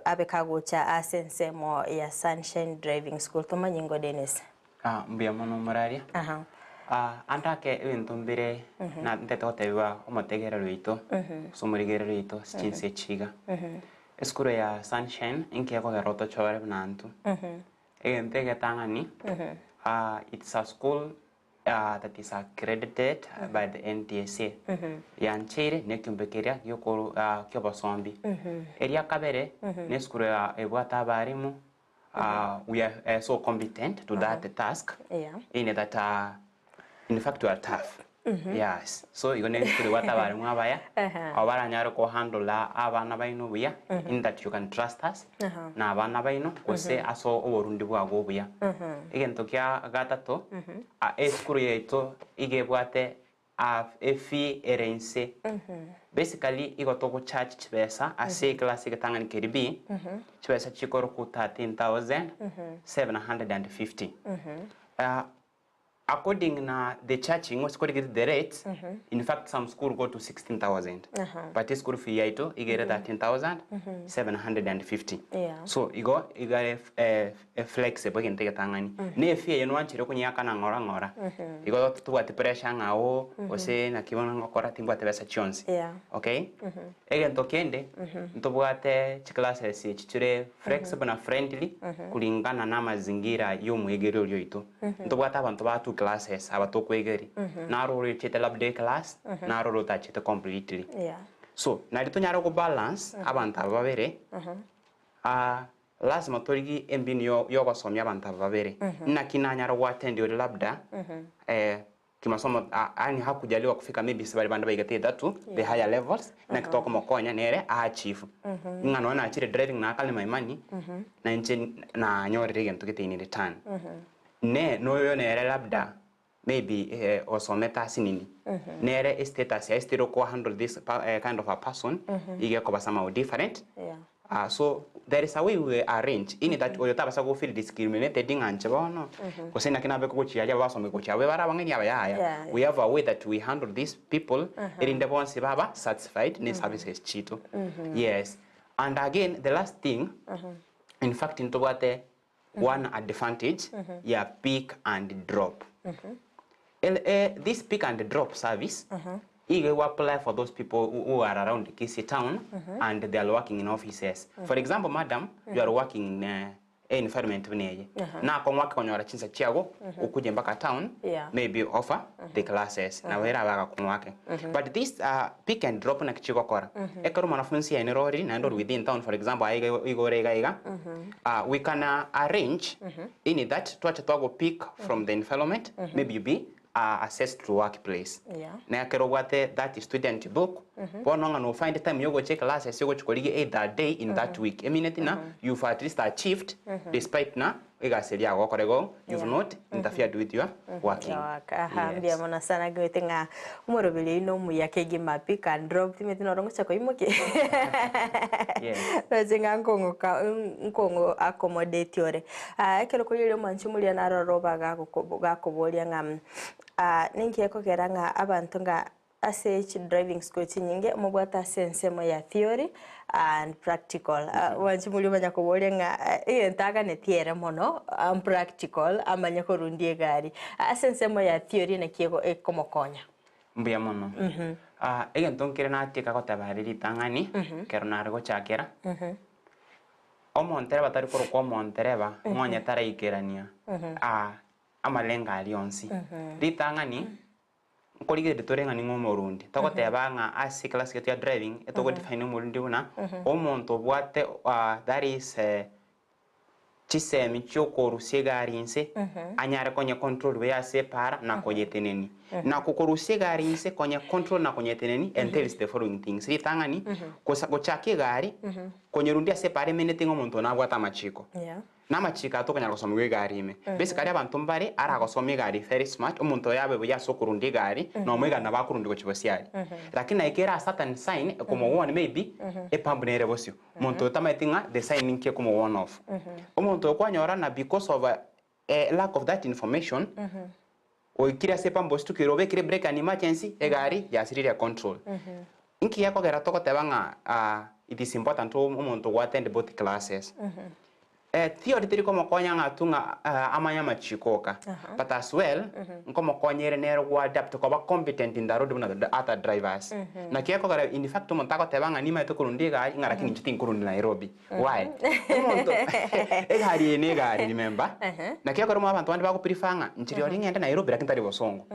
abe kagocha ase ensemo ya Sunshine Driving School. Tomanye ingo Dennis. Mbuya mono moraria. Ande ake ebinto mbire na ntete gotebiwa omotegereri oito gose omorigereri oito ase chinse echi iga. Esukuru ya Sunshine inki ekogera otochore buna intwe. Egento egetang'ani, it's a school that is accredited by the NTSA. Yancheire na ekiombe keria gi'obosombi. Eria kabere, na esukuru ebwate abalimu. We are so competent to that task in that in fact we are tough. Yes. So igo ne esukuru ebwate abarimu abaya, abo baranyare ko handle abana baino buya, in that you can trust us na abana baino gose ase oborundi bwago obuya. Egento kia gatato, esukuru yaito iga ebwate efee ere inse. Basically igo togo charge chibesa ase eclass egetang'ani keria B, chibesa chikorokwa 13,750. According na the charging gose korigereria the rates, in fact some school go to 16,000 but eschool fee yaito iga ere 13,750. So igo iga ere flexible egento egetang'ani. Na efee eye nwanchere konyeakana ng'ora ng'ora. Igo tobwati pressure ng'a oo gose naki bono ngokora timbwati besa chionsi. Okay? Egento kende, ntobwate chiclasses echi chire flexible na friendly kulingana na amazingira ya omwegeri oria oito. Ntobwate abanto ba two classes aba tokoegeria, naro orochete labda eclass, naro orotachete completely. So, nari tonyare gobalance abanto aba babere, lasima torigie embinu ya ogosomia abanto aba babere. Naki nanyare goattend oria labda Kimasomo yaani hakujaliwa kufika maybe ase baria bande baigete etato the higher levels naki tokomokonya nere aachieve. Ng'a nonya nachire driving naakane my money na inche nanyorire egento gete in return. Ne noyo nere labda maybe osomete ase nini nere estatus yaye still oko handle this kind of a person iga ekoba somehow different. So there is a way we arrange in that oyo tabasa go feel discriminated ng'a inche bono gose naki nabe kogochia aria basome gochia abwo bare abang'aini aba yaya. We have a way that we handle these people erinde bonsi baba satisfied ne services chiito. Yes. And again the last thing, in fact ntobwate one advantage ya pick and drop. This pick and drop service iga ego apply for those people who are around Kisii town and they are working in offices. For example, madam, you are working in environment buna eye. Nakong'u ake konyora chinsa chiago okuje mpaka town maybe offer the classes nabo erabe agakong'u ake. But this pick and drop naki chigokora, ekero omwanafunsi aye nere ori naende ori within town for example aye iga iga ore iga iga, we can arrange in that twacha twago pick from the environment maybe you be assessed to work place. Na ekero obwate that student book, bono ng'a no find time yogocha eclass ase ogochi korigia either day in that week. Emineti na you've at least achieved despite na egasi eria agokora igo you've not interfered with your working. Your work. Aha, mbuya mono sana ngwete ng'a omoroberi oino omuya kegima pick and drop timeti noro ngocha koimokia. Roche ng'a nkong'oka nkong'o accommodate ore. Ekero korigereria omwanchi omoria naroro oba gakoboria ng'a ninki gekogera ng'a abanto ng'a ase chi driving school chinyinge mobwate ase ensemo ya theory and practical. Omwanchi moria omanya koboria ng'a egento aganetie ere mono practical amanye korundia egari. Ase ensemo ya theory naki ekomokonya? Mbuya mono. Egento nkere natieka goteba aria ritang'ani, ekero nare gochakera, Omontereba tari korokwa omontereba, ng'onye taraikerania amalengo aria onsi. Ritang'ani, nkorigereria tore ng'a ning'o omorundi. Togoteba ng'a ase eclass yaito ya driving, etogo define omorundi buna, omonto obwate that is chisemi chiokorusia egari inse, anyare konye control buya ase epaara na koyetenenia. Na kokorusia egari inse konye control na konyetenenia entails the following things, ritang'ani, gosa gochaka egari, Konyerundia ase epaara emenete ng'a omonto one abwate amachiko. Na amachiko aya tokonyara gosomigwa egari ime. Basically abanto mbare aragosomie egari very smart, omonto oyo abe buya ase okorundia egari, nomo egari nabo akorundia gochia bosio aria. Lakini naye kere a certain sign ekomowarn maybe, epump nere bosio. Omonto oyo tamanyeti ng'a the sign ninki ekomowarn off. Omonto oyo kwanyora na because of a lack of that information, oikire ase epump ostukire obekire brake an emergency, egari yasirire control. Inki gekogera togoteba ng'a it is important omonto go attend both classes? Theory teri komokonya ng'a tu ng'a amanye amachiko oka, but as well nkomokonya ere nere go adapt koba competent in the road buna the other drivers. Naki gekogera in fact omonto agoteba ng'a nimaete korundia egari ng'a lakini inche tinkorundia Nairobi. Why? Omonto egari eye ne egari remember, naki ekero abanto bande bago prefer ng'a inche rirorio ng'ende Nairobi lakini tari bosongo.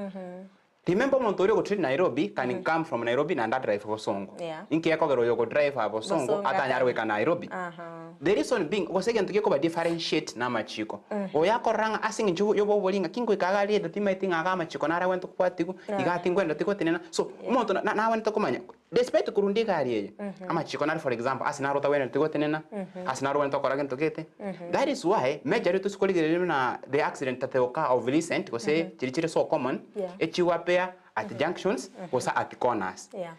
Remember omonto oria ogotrade Nairobi can come from Nairobi naende adrive Bosongo. Yeah. Inki ekogera oyo ogodrive aa Bosongo Bosongo atanyare atanyare. goika Nairobi? Aha. The reason being, gose egento gekoba differentiate namachiko. Oyo akorora ng'a ase eng'encho yobobori ng'a ki ngoika iga rieta timaeti ng'a iga amachiko naro agwenerete kobwatigwa, iga tingwenereti gotenena. So, omonto na- nagwenerete komanya, despite korunda egari eye, amachiko nare for example, ase naro otagwenereti gotenena, ase naro ogwenerete gokora gento gete. That is why, majorly tosikorigereria buna the accident that occur of recent, gose chiria chire so common, Yeah. echigoappear at junctions, gose at corners. Yeah.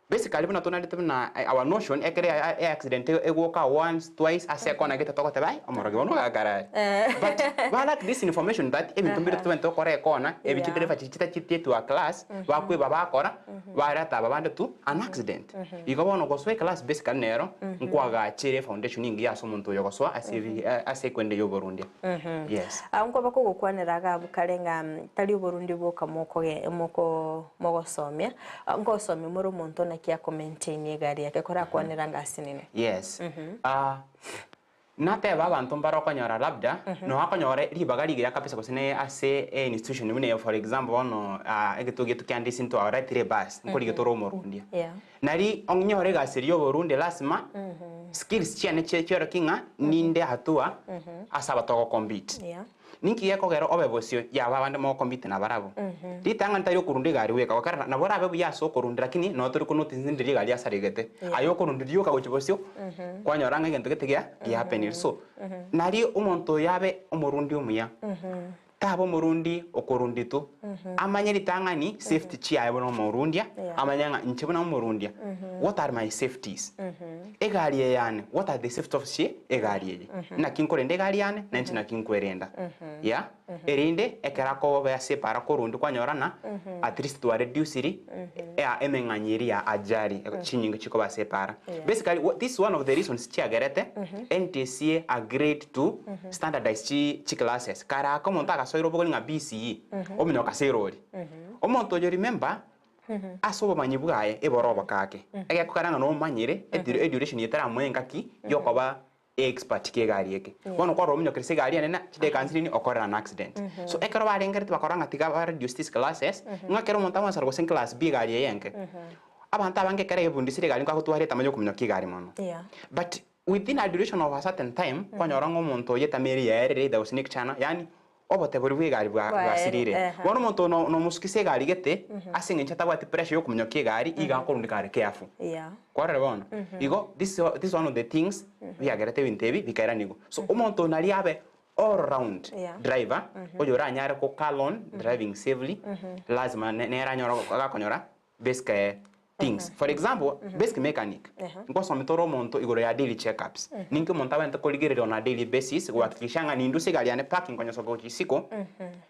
Basically buna tonarete buna our notion ekere e accident egoka once, twice ase ekona gete togoteba ai omorogi bono ogakara are. But ba lack this information that ebinto mbire tobwenerete gokora ekona, ebi chidereva chiria chitacheti to a class, bakweba bakora, bareta aba bande to an accident. Igo bono gosoa eclass basically nero nkwagachere efoundation engiya ase omonto oyo ogosoa ase ebi ase ekwende ya oborundia. Yes. Nkoba kogokwanera iga abwo kare ng'a tari oborundi bwoka mokoge moko mogosomia, Ngosomia more omonto naki ako maintain egari yake korakwanera anga asinene. Yes. Ah, nateba abanto mbare okonyora labda, nonya okonyora ribaga rigiya kabisa gose ne ase e institution buna eye for example bono ah, egetuo gieto kia Ndisi ntwaoretire ebus, nkorigia tore omorundia. Yeah. Nari onyore egasi eria ya oborundia lasima, skills chiane chie chiorokia ng'a ninde hatua ase abatogocompete. Yeah. Ninki gekogera obe bosio yaba abande mogokompete nabarabwo? Ritang'ani tari okorunda egari bweka, gokera nabo orabe buya ase okorunda lakini nonye tori konotice ndiri egari yasaregete. Aye okorunda rioka gochia bosio, kwanyora ng'a egento gete gia giahapenire. So, nari omonto oyo abe omorundi omuya, taba omorundi okorundi tu, amanye ritang'ani safety chiaye buna omorundia, amanye ng'a inche buna omorundia, what are my safeties? Egari eye yane, what are the safety of she egari eye? Naki nkorenda egari yane, na inche naki nkwerenda. Yeah? Erinde ekero akoba ase epara korwa kwanyora ng'a at least twareduciri emeng'anyi eria ya ajali chinyinga chikoba ase epara. Basically this is one of the reasons chiagerete NTSA agreed to standardize chi chiclasses. Kare aka omonto agasoire obogori ng'a BCE, ominyoka ase erori. Omonto oyo remember, Ase obomanyi bwaye ebore obokake, egekogera ng'a nomanyire eduration eye teramoe engaki yokoba expert ki'egari eke. Bono kwarora ominyokeresie ase egari enene chidakika nsinini okorera an accident. So ekero barengereti bakarora ng'a tiga ba reduce these classes, ng'a ekero omonto agonsara gose class B egari eye enke, abanto abange ekero aebundisire egari nkagotwara etamanya okominyokia egari mono. But within a duration of a certain time, kwanyora ng'a omonto oyo etama eria yaerire either gose ne ekichana, yaani Obote boria bw'egari bwa Bwaerire, bwasirire. ehe. Bono omonto no nomosukisia egari gete, ase eng'encho atabwati pressure yokominyokia egari, iga akorunda egari careful. Yeah. Kwarora bono? Igo this this is one of the things biagerete ebinto ebi bikairanigwa. So omonto oyo naria abe all round Yeah. driver, oyo oranyare go call on driving safely, lazima ne nere anyore agakonyora basic things. For example, basic mechanic, nkosomete ore omonto igoro ya daily checkups. Ninki omonto abwenerete korigereria on a daily basis gohakikisha ng'a ninduse egari yane parking konyosoka gochia isiko,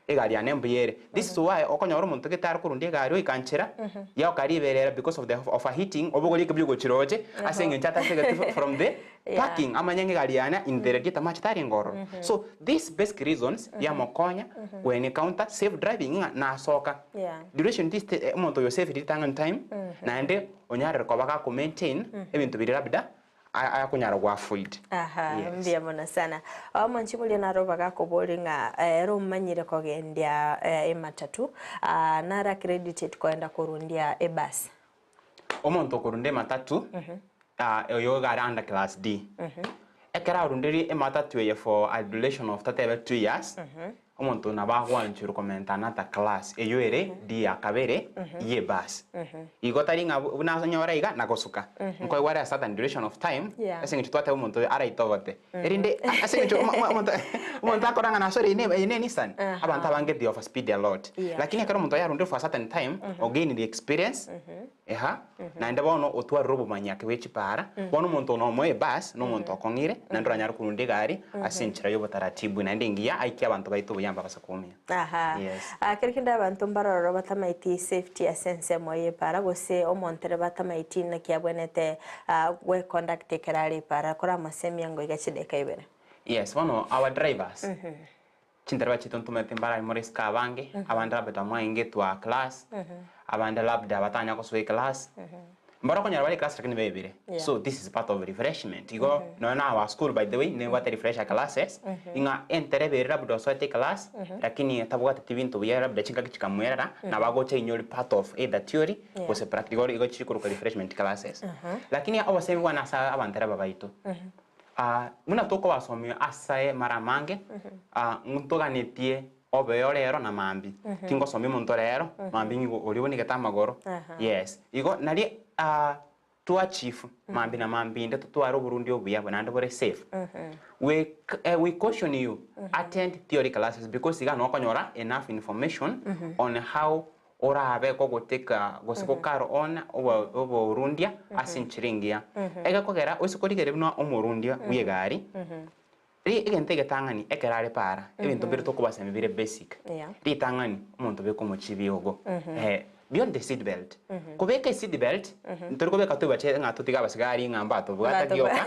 egari yane mbuya ere. This is why okonyora omonto gete are korundia egari oika nchera, yaoka riberera because of the overheating, obogorie ekebuya ogochia roche, ase eng'encho atasegeti from the parking amanye ng'a egari yane in the radiator amache tarenge ororo. So, these basic reasons yamokonya go encounter safe driving ng'a nasoka. Yeah. Duration this omonto oyo save ritang'ani time naende onyarire koba gako maintain ebinto biria labda akonyara go avoid. Aha, Yes. mbuya mono sana. Omonchi boria naro bagakoboria ng'a ere omanyire kogendia ematatu, nare accredited koenda korundia ebus. Omonto okorunda ematatu oyo iga are under class D. Ekero arundirie ematatu eye for a duration of totebe 2 years, omonto oyo nabo agwancherwa komenta another class eywo ere D ya kabere ye ebus. Igo tari ng'a buna anyore iga na gosuka. Nkoigwa are a certain duration of time ase eng'encho twateba omonto oyo araitogote. Erinde ase eng'encho omonto omonto akora ng'a nasore eye eye ne Nissan, abanto abange they over speed a lot. Lakini ekero omonto oyo arundire for a certain time, ogainire experience, eha, naende bono otwarire obomanyi ake bwe chipara, bono omonto oyo nomoe ebus, na omonto okong'ire, naende oranyare korunda egari ase enchera ya obotaratibu naende engiya aikie abanto baito buya mbabasa koumia. Aha. Yes. Kero kende abanto mbarororo batamaeti safety ase ensemo y'epara gose omontereba atamaeti naki abwenerete gweconduct ekero are epara kora amasemia ngoiga chideka ibere. Yes, bono our drivers, chintereba chiaito ntomanyete mbare more isiko abange, abande labda mwaingetwa class, abande labda batanya gosoa eclass. Mbaro okonyora bare class lakini baebire. So this is part of refreshment. Igo nonya na our school by the way nebwate refresher classes ing'a entereba ere labda osoete eclass lakini tabwateti binto buya labda chingaki chikamwerera nabo agocha ainyore part of either theory gose practical igo chiri korokwa refreshment classes. Lakini obosemi bwane ase abantereba baito buna tokobasomia ase mara amange ntoganetie Obe ore ero na mambia. Tingosomia omonto ore ero, mambia nigo oria obonegete amagoro. Yes. Igo nari to achieve mambia na mambia inde totware oborundi obuya naende bore safe. We we caution you, attend theory classes because iga noo okonyora enough information on how orabe gogoteka gose go carry on obo oborundia ase enchera engiya. Egekogera ase korigereria buna omorundia bwa egari. Egento egetang'ani ekero are para, ebinto mbire tokobasemi bire basic. Ritang'ani, omonto beka omochibi ogo. Beyond the seat belt. Kobeka eseat belt, ntori kobeka toibache ng'a totige abasigari ng'a mbatobwata gioka.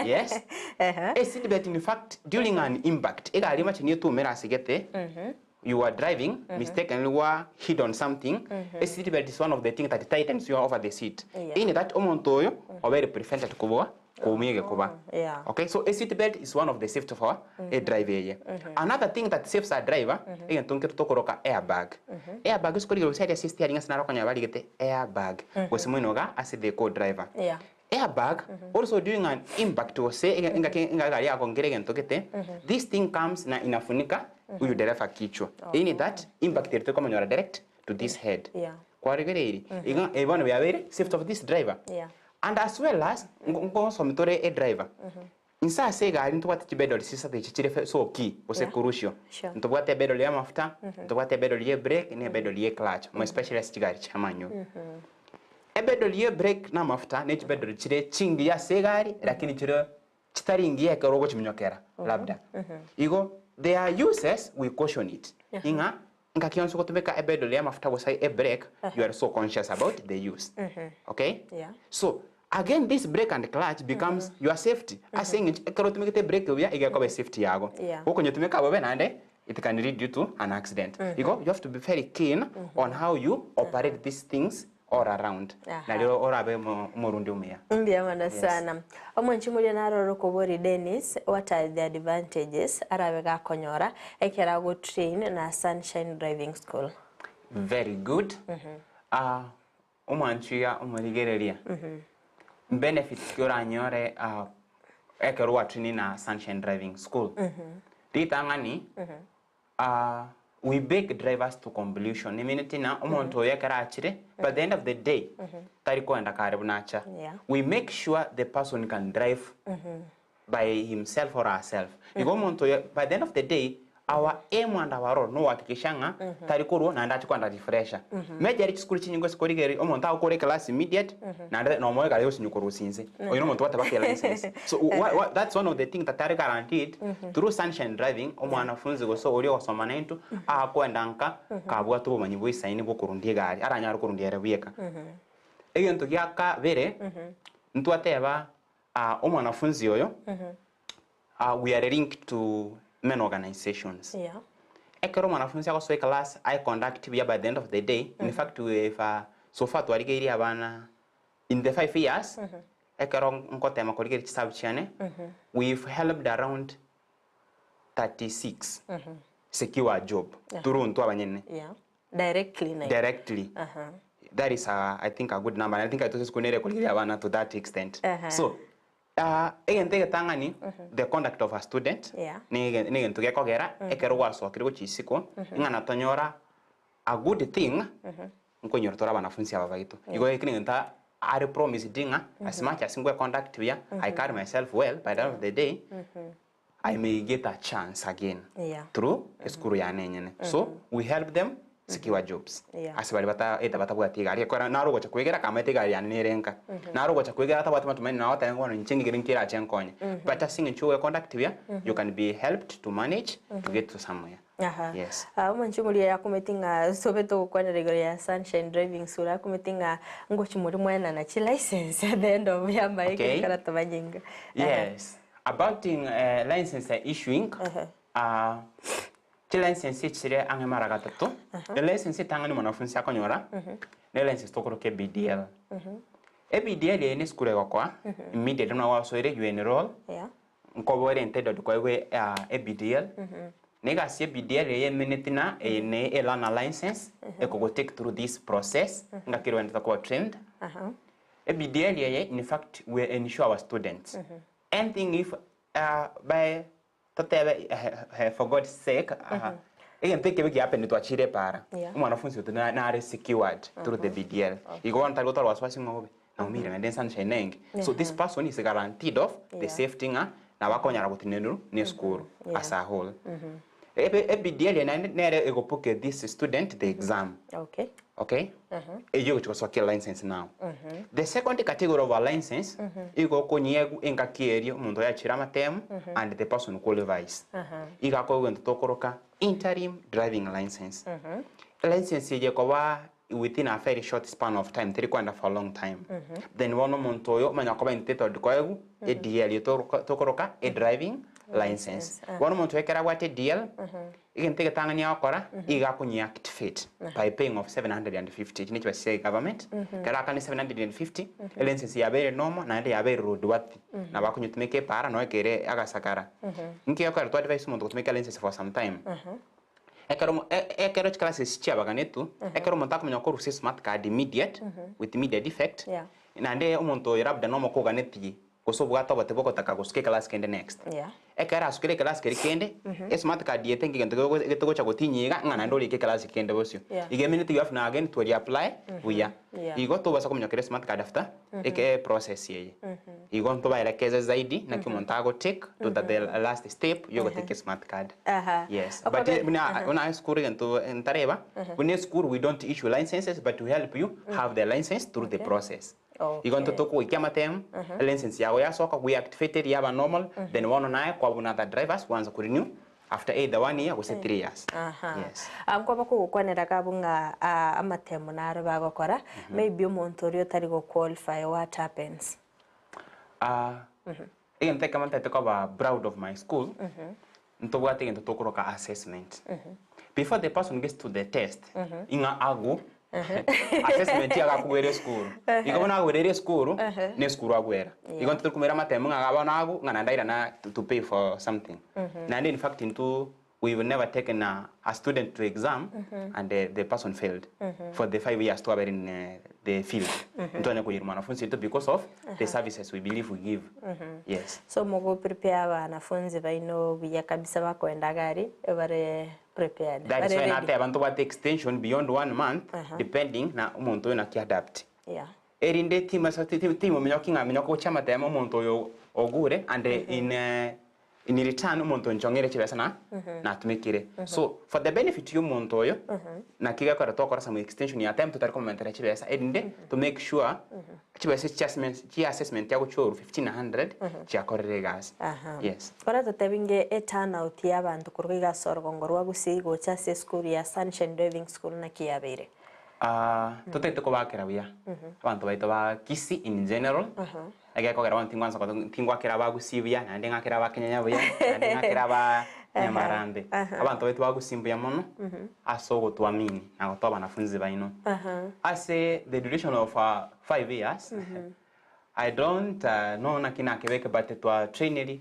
Yes. A seat belt in fact during an impact, egari emache niyo etumire ase gete, you are driving, mistakenly wa hit on something, a seat belt is one of the things that tightens you over the seat. In that omonto oyo obeire prevented kobua koumia egekuba. Okay, so a seat belt is one of the safety for a driver eye. Another thing that saves a driver, egento nkere tokoroka airbag. Airbag ase korigereria gose aria ase steering ase naro okonyora barigete airbag gose moino iga ase the co driver. Airbag also during an impact gose engaki egari yakongire egento gete, this thing comes na inafunika huyu dereva kichwa. In that impact ere tokomonyora direct to this head. Kwarigereiri? Iga bono biabeire safety of this driver. And as well as ngosomi tore e driver. Inse ase egari ntobwate chibedori chisato echi chire so key gose crucial. Ntobwate ebedori ya amafuta, ntobwate ebedori ya ebrake na ebedori ya eclutch more especially ase chigari chia manual. Ebedori ya ebrake na amafuta ne chibedori chire chingiya ase egari lakini chire chitari ngiya ekero ogochiminyokera labda. Igo their uses we caution it ing'a ngaki yonsi ogotumeka ebedori ya amafuta gose ebrake you are so conscious about the use. Okay? So again this brake and clutch becomes your safety ase eng'encho ekero otumegete ebrake buya iga ekoba esafety yago. Gokonyetumeka bobe naende it can lead you to an accident. Igo you have to be very keen on how you operate these things all around nario orabe omorundi omuya. Mbuya mono sana. Omwanchi moria naroro okobori Dennis, what are the advantages arabe gakonyora ekero ago train na Sunshine Driving School? Very good. Omwanchi oria omorigereria, benefits ki oranyore ekero gwa train na Sunshine Driving School? Ritang'ani, we beg drivers to completion, emineti ng'a omonto oyo ekero achire, by the end of the day, tari koenda kare buna acha. We make sure the person can drive by himself or herself. Igo omonto oyo by the end of the day our aim and our role nogohakikisha ng'a tari korwa naende ache kogenda refresher. Majorly chisukuru chinyinge ase korigereria omonto agokora eclass immediate naende nomoyo kare gosinywa korwa ase inse. Oyo nomonto gwateba ke license. So that's one of the thing that are guaranteed through sunshine driving omwanafunzi gose oria ogosoma naintwe akoenda nka kabwate obomanyi boisaine bwokorundia egari aranyare korundia ere bweka. Egento gia kabere ntwateba Omwanafunzi oyo, we are linked to many organizations. Ekero omwanafunzi agosoa eclass aye conduct buya by the end of the day, in fact we have so far twarigeirie abana in the 5 years, ekero nkotema korigereria chisabu chiane, we've helped around 36 secure a job through intwe abanyene. Directly naye. Directly. That is a, I think a good number. And I think aitose school nere korigereria abana to that extent. So, egento egetang'ani, the conduct of a student, ne egento gekogera, ekero gwasokire gochia isiko, ng'a natonyora a good thing, nkoinyora tore abanafunsi aba baito. Igo eki negento are promised ng'a, as much as nkwe conduct buya, I carry myself well, by the end of the day, I may get a chance again through esukuru yane enyene. So we help them secure jobs. Ase baria bata either batabwati egari ekero naro ogocha kwegera akamaete egari yane nere nka. Naro ogocha kwegera atabwati matumaini naye agoteba ng'a bono inche ngigere nki erache nkonye. But ase eng'encho ogoe conduct buya, you can be helped to manage to get to somewhere. Aha. Yes. Ah, omonche omoria yakumeti ng'a sobe togokwanera igoro ya Sunshine Driving School akumeti ng'a ngochi muri mwaenana chilicense at the end of yamaye Okay. kera tobanyinga. Yes. About license issuing, chilicense chire ang'e mara gatato, elicense etang'ani mwanafunzi akonyora, ne license tokoroka eBDL. EBDL eye ne esukuru egokoa, immediately buna gwasoire you enroll, nkobore entitled koegwa EBDL, na egasi ya EBDL eye emineti na eye ne e learner license, ekogo take through this process, ngaki ere oendete koba trained. EBDL eye in fact we ensure our students, anything if by Totebe for God's sake, egento ekebe gia happen twachire epara, omwanafunzi oito nare secured through the BDL. Igo bono tari gotwara wasiwasi ng'a obe naumire naende sunshine nenge. So this person is guaranteed of the safety ng'a nabo akonyara gotenenwa na esukuru as a whole. EBDL eye naende nere egobook this student the exam. Okay? Eyio egochia gosokia license now. The second category of a license, igo okonyegwa engaki eria omonto oyo achire amatemu and the person qualifies. Igo akoegwa egento tokoroka interim driving license. License eye ekoba within a very short span of time, teri koenda for a long time. Then bono omonto oyo omanya koba entitled koegwa eDL eyio tokoroka edriving license. Bono omonto oyo ekero abwate eDL, Egento egetang'ani agokora, iga akonyeactivate by paying of 750, echi nechibesa chia egovernment, ekero aakane 750, elicense yabeire normal naende yabeire roadworthy, nabo akonyetumeka epaara nonya ekere agasakara. Inki gekogera twa advise omonto gotumeka elicense for some time? Ekero omo ekero chiclasses chiabaganetwe, ekero omonto akomanya korusia esmart card immediate, with immediate effect, naende omonto oyo labda nomokoganetie gose obwate obote bw'ogotaka gosuka ekelasi kende next. Ekero asukire ekelasi keria kende, esmart card eye tenki gento getogocha gotinyia iga ng'a naende orike ekelasi kende bosio. Iga emineti you have now again to reapply buya. Igo tobasa komonyokera esmart card after eke process eye. Igo ntobaerekeze zaidi naki omonto ago take to the last step yogotake esmart card. Yes. But buna buna esukuru egento ntareba, buna esukuru we don't issue licenses but we help you have the license through the process. Igo intwe tokogoikia amatemu, elicense yago yasoka, we activate eria yaba normal, then bono naye kwaba buna other drivers gwansa ko renew after either one year gose 3 years. Yes. Nkoba kogokwanera iga abwo ng'a amatemu naro bagokora, maybe omonto oria otari go qualify what happens? Egento ekemo ntagete koba proud of my school, ntobwate egento tokoroka assessment. Before the person gets to the test, ing'a agwo assessment iga akogwera esukuru. Igo bono agwereire esukuru, na esukuru agwera. Igo intwe torikomera amatemo ng'a bono agwo, ng'a naende airana to pay for something. Naende in fact intwe we've never taken a student to exam and the person failed for the 5 years twabeire in the field. Ntwanya koyera mwanafunzi oito because of the services we believe we give. Yes. So mogo prepare abanafunzi baino buya kabisa bakoenda gari bare prepared. That is bare why ready. nateba ntobwate extension beyond one month depending na omonto oyo naki adapt. Erinde team minyoki ng'a minyoka gochia amatemo omonto oyo ogure and in return omonto nchong'ere chibesa na natumekire. So for the benefit ya omonto oyo naki gekogera twakora some extension ya time totari komomentera chibesa erinde to make sure chibesa echi chia assessment yagochorwa 1500 chiakorire egasi. Yes. Ora totebinge eturnout ya abanto korwa iga ase orogongo rwa Gusii gocha ase esukuru ya Sunshine Driving School naki yabeire? Totagete kobakera buya abanto baito ba Kisii in general, egekogera bono tingwansa tingwakera abagusii buya naende ng'akere abakenyanya buya naende ng'akere aba Nyamarambe. Abanto baito ba Gusii mbuya mono ase ogotuamini na gotoa abanafunzi baino. Ase the duration of 5 years, I don't know naki nakebeke but twa traineri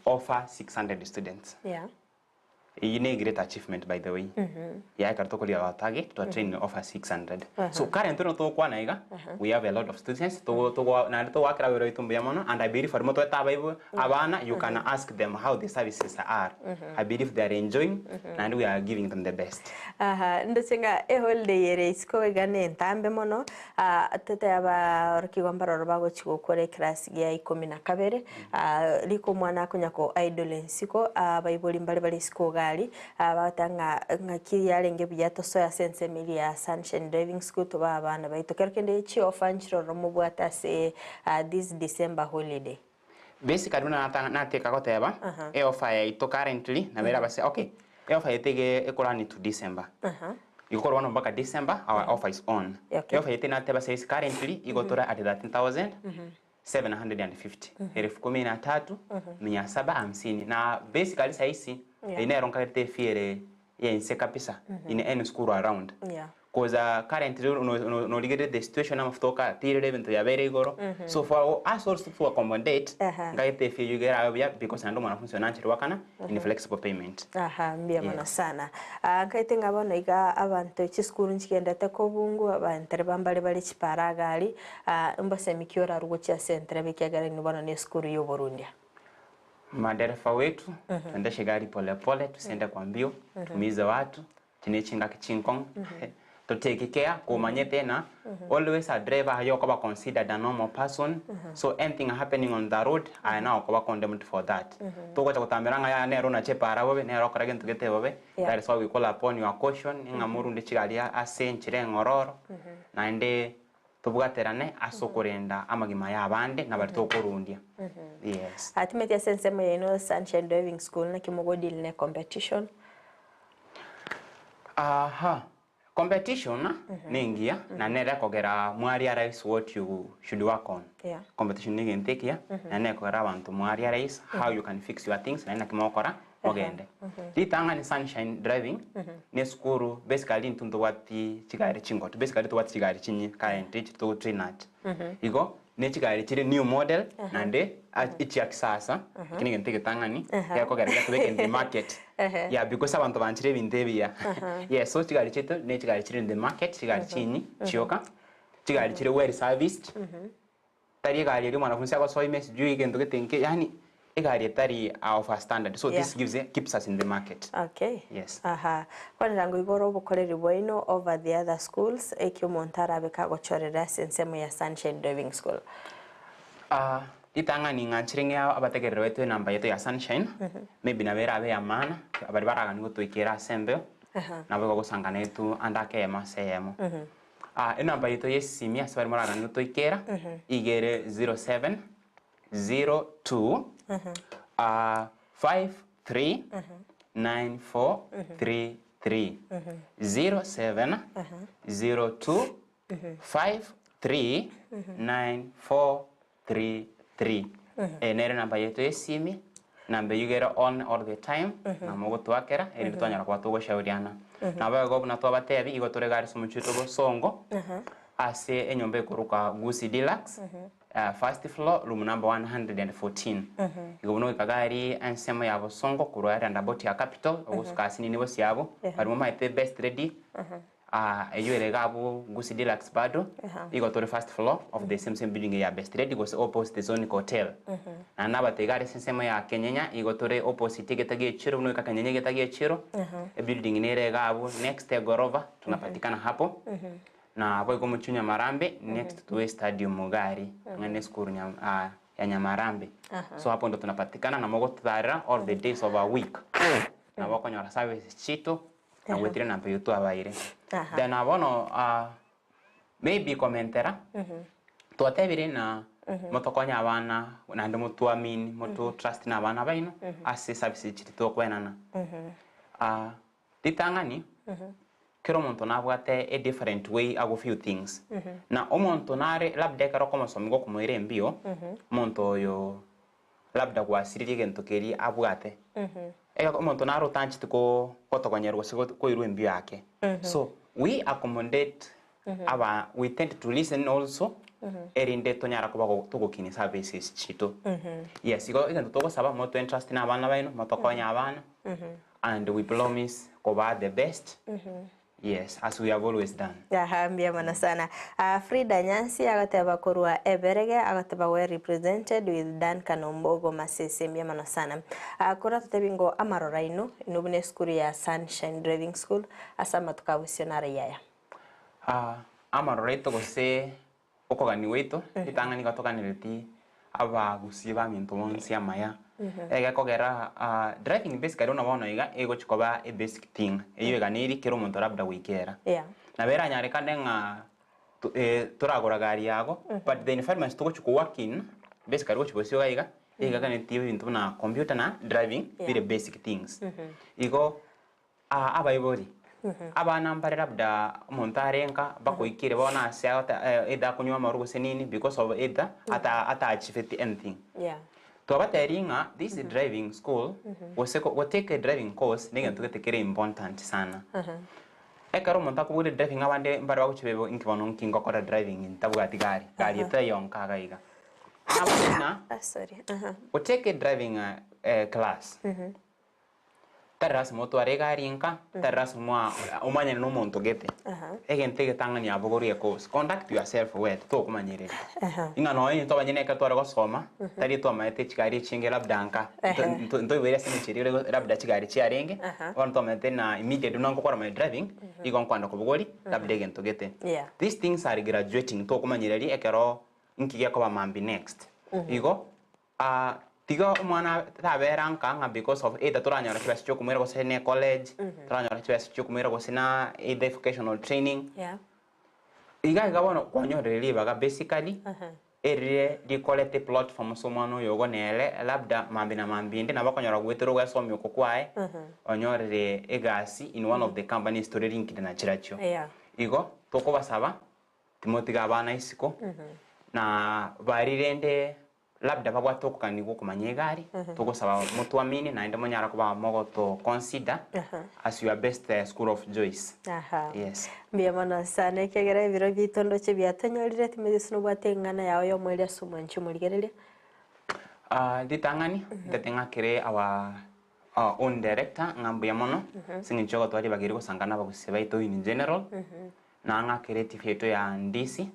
over 600 students. Eyio ne great achievement by the way. Yeah, ekero tokoria our target twa train over 600. So currently no togokwana iga, we have a lot of students togo togo naende togwakera abere baito mbuya mono and I believe barimo toete abaibo abana you can ask them how the services are. I believe they are enjoying and we are giving them the best. Aha, ndoche ng'a eholiday ere isiko iga na entambe mono, totebe abaorokigwa mbaroro bagochi gokora eclass gia 12, rika omwana akonya ko idle ensiko, abaibori mbare bare isiko iga aria, bagoteba ng'a ng'aki yarenge buya tosoe ase ensemo eria ya Sunshine Driving School tobae abana baito. Kero kende chiofa nchiroro mobwate ase this December holiday. Basically buna nateka goteba, eoffer yaito currently nabere abase okay, eoffer yaito ige ekorani to December. Igo bono mpaka December our offer is on. Eoffer yaito nateba says currently igo tora at 13,750. 13,750 na basically saisi ine eronkarete efiere yense kabisa in any school around. Cause currently norigereria the situation amafuta okatirire ebinto biabeire igoro so for us also to accommodate nkagete efee eywo iga erabe buya because naende omwanafunzi oyo nanchire goakana in flexible payment. Aha, mbuya mono sana. Nkaete ng'a bono iga abanto chisukuru nchigendete kobungwa, abantereba mbare bare chipara iga aria, mbosemi ki orarwe gochia ase entereba ekiagera inwe bono na esukuru ya oborundia? Madereva wetu, tuendeshe gari pole pole tusiende kwa mbio, tuumize watu. Echi ne chingaki chinkong'u to take care komanyete na always a driver aye okoba considered a normal person so anything happening on the road aye naye okoba condemned for that. Togocha gotambera ng'a yaya nere onache epara bobe nere okora gento gete bobe that is why we call upon your caution ng'a morunde chigari ase enchera eng'ororo naende tobwaterane ase okorenda amagima ya abande na baria tokorundia. Yes. Timeti ase ensemo yaino Sunshine Driving School naki mogodeal ne competition? Aha, competition nengiya na nere ekogera mwa realize what you should work on. Competition negento ekiya na nere ekogera abanto mwa realize how you can fix your things naende naki mogokora mogende. Ritang'ani Sunshine Driving ne esukuru basically intwe ntobwati chigari chingotu basically tobwati chigari chinyia currently echi togo train at. Igo Ne chigari chire new model naende echia kisasa, eki negento egetang'ani gekogera getobeke in the market. Yeah, because abanto banchire ebinto ebiya. Yes, so chigari chiaito ne chigari chire in the market, chigari chinyi chioka, chigari chire well serviced, tari egari eria omwanafunzi agosoa ime sijui egento gete nke, yaani egari etari of a standard. So this gives keeps us in the market. Okay. Yes. Aha. Kwanera ngo igoro obokoreri bwaino over the other schools, eki omonto arabe kagochorera ase ensemo ya Sunshine Driving School. Ah, ritang'ani ng'anchire ng'e abategereri baito enamba yaito ya Sunshine, maybe nabo erabe ya maana, baria baraganie gotoikera ase embeo, nabo igo gosangana etu ande ake eyemo ase eyemo. Ah, enamba yaito ya esimi ase baria moraganie gotoikera, iga ere 07 02 53 94 33 07 02 53 94 33 Eye nere enamba yaito y'esimi, namba eyio iga ere on all the time, na mogotwakera erinde twanyara koba togoshauriana. Nabo igo buna twabatebia, igo tore iga ase omochie oito Bosongo, ase enyomba ekorokwa Gusii Deluxe, First floor, room number 114. Igo buna goika gari ensemo ya bosongo korwa roundabout ya capital ogosuka ase nini bosio abwo baria momaete best ready eywo ere iga abwo Gusii Deluxe bado igo tore first floor of the same same building ya best ready gose opposite Zonic Hotel. Naende nabate iga ase ensemo ya Kenyenya igo tore opposite egeta gia echiro buna goika Kenyenya egeta gia echiro ebuilding nere iga abwo next egorofa tunapatikana hapo. Naboigo omochie o Nyamarambe next to estadium iga aria ang'e ne esukuru ya Nyamarambe. So hapo ndo tunapatikana na mogototarera all the days of a week. Nabo okonyora services chiaito na goetera enamba eyio twabaire. Then bono maybe komentera, twatebire ng'a motokonye abana naende motuamini moto trust na abana baino ase services chiria tokoenana. Ritang'ani, kera omonto nabwate a different way ago view things. Na omonto nare labda ekero okomosomia gokomoira embio, omonto oyo labda gwasiririe egento keria abwate. Eke omonto nare otancheti ko gotogonyerwa gose koirwa embio yake. So, we accommodate aba we tend to listen also erinde tonyara koba togokinia services chiaito. Yes, igo egento togosaba moto entrust na abana baino, motokonye abana. And we promise koba the best yes as we have always done. Aha mbuya mono sana. Ah, Frida Nyansi agoteba korwa Eberege agoteba well represented with Duncan Ombogo Masese mbuya mono sana. Ah, korwa totebi ngo amaroro aino inwe buna esukuru ya Sunshine Driving School ase amatuko a bosio narayia aya. Ah, amaroro aito gose Okogania gwaito ritang'ani nigo toganereti abagusie baminto bonsi amaya, egekogera driving basically buna bono iga egochi koba a basic thing eywo eganeiri kera omonto labda goikera. Nabo eranyarekane ng'a toragora gari yago but the environment togochi ko work in basically gochi bosio iga iga eganetie ebinto buna computer na driving bire basic things. Igo Abaibori, abana mbare labda omonto are nka bakoikire bono ase either akonywa amarwa gose nini because of either ata achieveti anything. Twabatebirie ng'a this driving school gose go take a driving course negento gete kere important sana. Ekero omonto akobwire driving abande mbare bagochia inki bono nki ngokora driving ntabwati gari, gari etaiyo nka iga iga. Nabwo Ah, sorry. Aha. otake driving class, tari lasima otware egari nka, tari lasima omanyane na omonto gete. Egento egetang'ani abwo course, conduct yourself well, tokomanyereria. Ing'a nonye intwe abanyene ekero tware gosoma, tari twamaete chigari echinge labda nka, ntoiboire ase emechie eria labda chigari chiarenge, bono twamaete na immediately buna ngokora my driving, igo nkoenda kobogori labda egento gete. These things are graduating, tokomanyereria ekero nki gekoba mambi next. Igo, tiga omwana tabera nka ng'a because of either toranyora chibesa chia okomoira gose na ecollege, toranyora chibesa chia okomoira gose na either vocational training. Iga iga bono kwanyorire ribaga basically, erire rikorete platform ase omwana oyo igo nere labda mambi na mambi ende nabo okonyora goetera ogoesomia oko kwaye, onyorire egasi in one of the companies tore linked na chirachio. Igo, tokobasaba, timotiga abana isiko, na baria rende labda babwate okogania gwa okomanya egari, togosaba motwamini naende monyara koba mogoto consider as your best school of choice. Yes. Mbuya mono sana ekiagera ebiro biaito ndoche biatonyorire timanyeti nobwate eng'ana yao ya omoerio ase omwanchi omorigereria. Ritang'ani, ntete ng'akere our own director ng'a mbuya mono, ase eng'encho ya ogotwara ribaga eri gosanga na abagusii baito in general, Na ng'akere etibi yaito ya ndisi,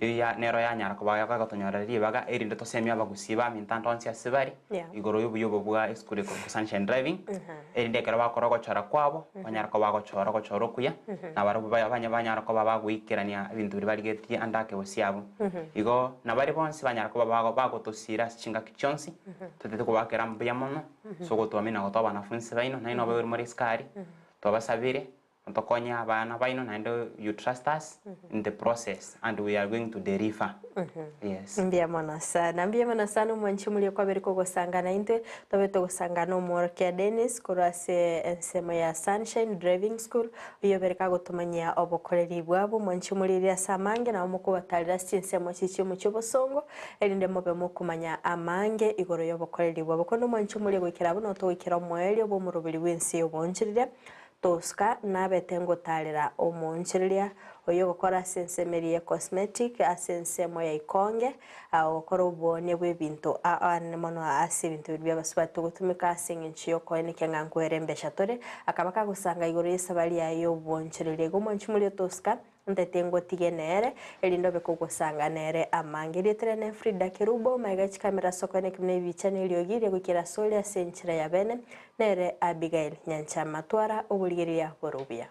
eria nero yanyara koba egotonyorera ribaga, erinde tosemie abagusii baminto ande onsi ase bare, igoro y'obuya obo bwa esukuru ekorokwa Sunshine Driving, erinde ekero bakora ogochora kwabo, banyare koba bagochora ogochora okuya, na barabwo banyare koba bagoikerania ebinto biria barigetie ande ake gose abwo. Igo nabaria bonsi banyara koba bagotosira ase chingaki chionsi, totete kobakera mbuya mono, ase ogotoamini na gotoa abanafunsi baino, nainwe abaibori more isiko aria, twabasabire. Ntokonye abana baino naende you trust us in the process and we are going to deliver. Yes. Mbuya mono sana, mbuya mono sana omwanchi omoria kwabere kogosangana intwe, tobe togosangana omworokia Dennis korwa ase ensemo ya Sunshine Driving School, oyio obere kagotomanyia obokoreri bwabo omwanchi omoriri ase amange nabo mokobatarera ase chinsemo echi chia omochie obosongo, erinde mobe mokomanya amange igoro y'obokoreri bwabo. Korende omwanchi omoria goikera abwo notogoikera omoerio bw'omoroberi bw'ense y'oboonchoreria, Tosca nabete ngotarera omoonchoreria oyio ogokora ase ensemo eria ya cosmetic ase ensemo ya Ikonge, ogokora oboonia bw'ebinto aane mono ase ebinto biria bi'abasubati ogotumeka ase eng'encho y'okoenekia ng'a nkwere embesha tore, akaba kagosanga igoro y'esabari yaye y'obonchoreria. Igo omwanchi moria Tosca ntete ngotige nere, erinde obe kogosanga nere amange. Erieta riane Frida Kerubo, magega chikamera ase okoenekia buna ebicha na eriogi rigoikera asore ase enchera ya bene, nere Abigail Nyanchama. Twara oborigereria bore obuya.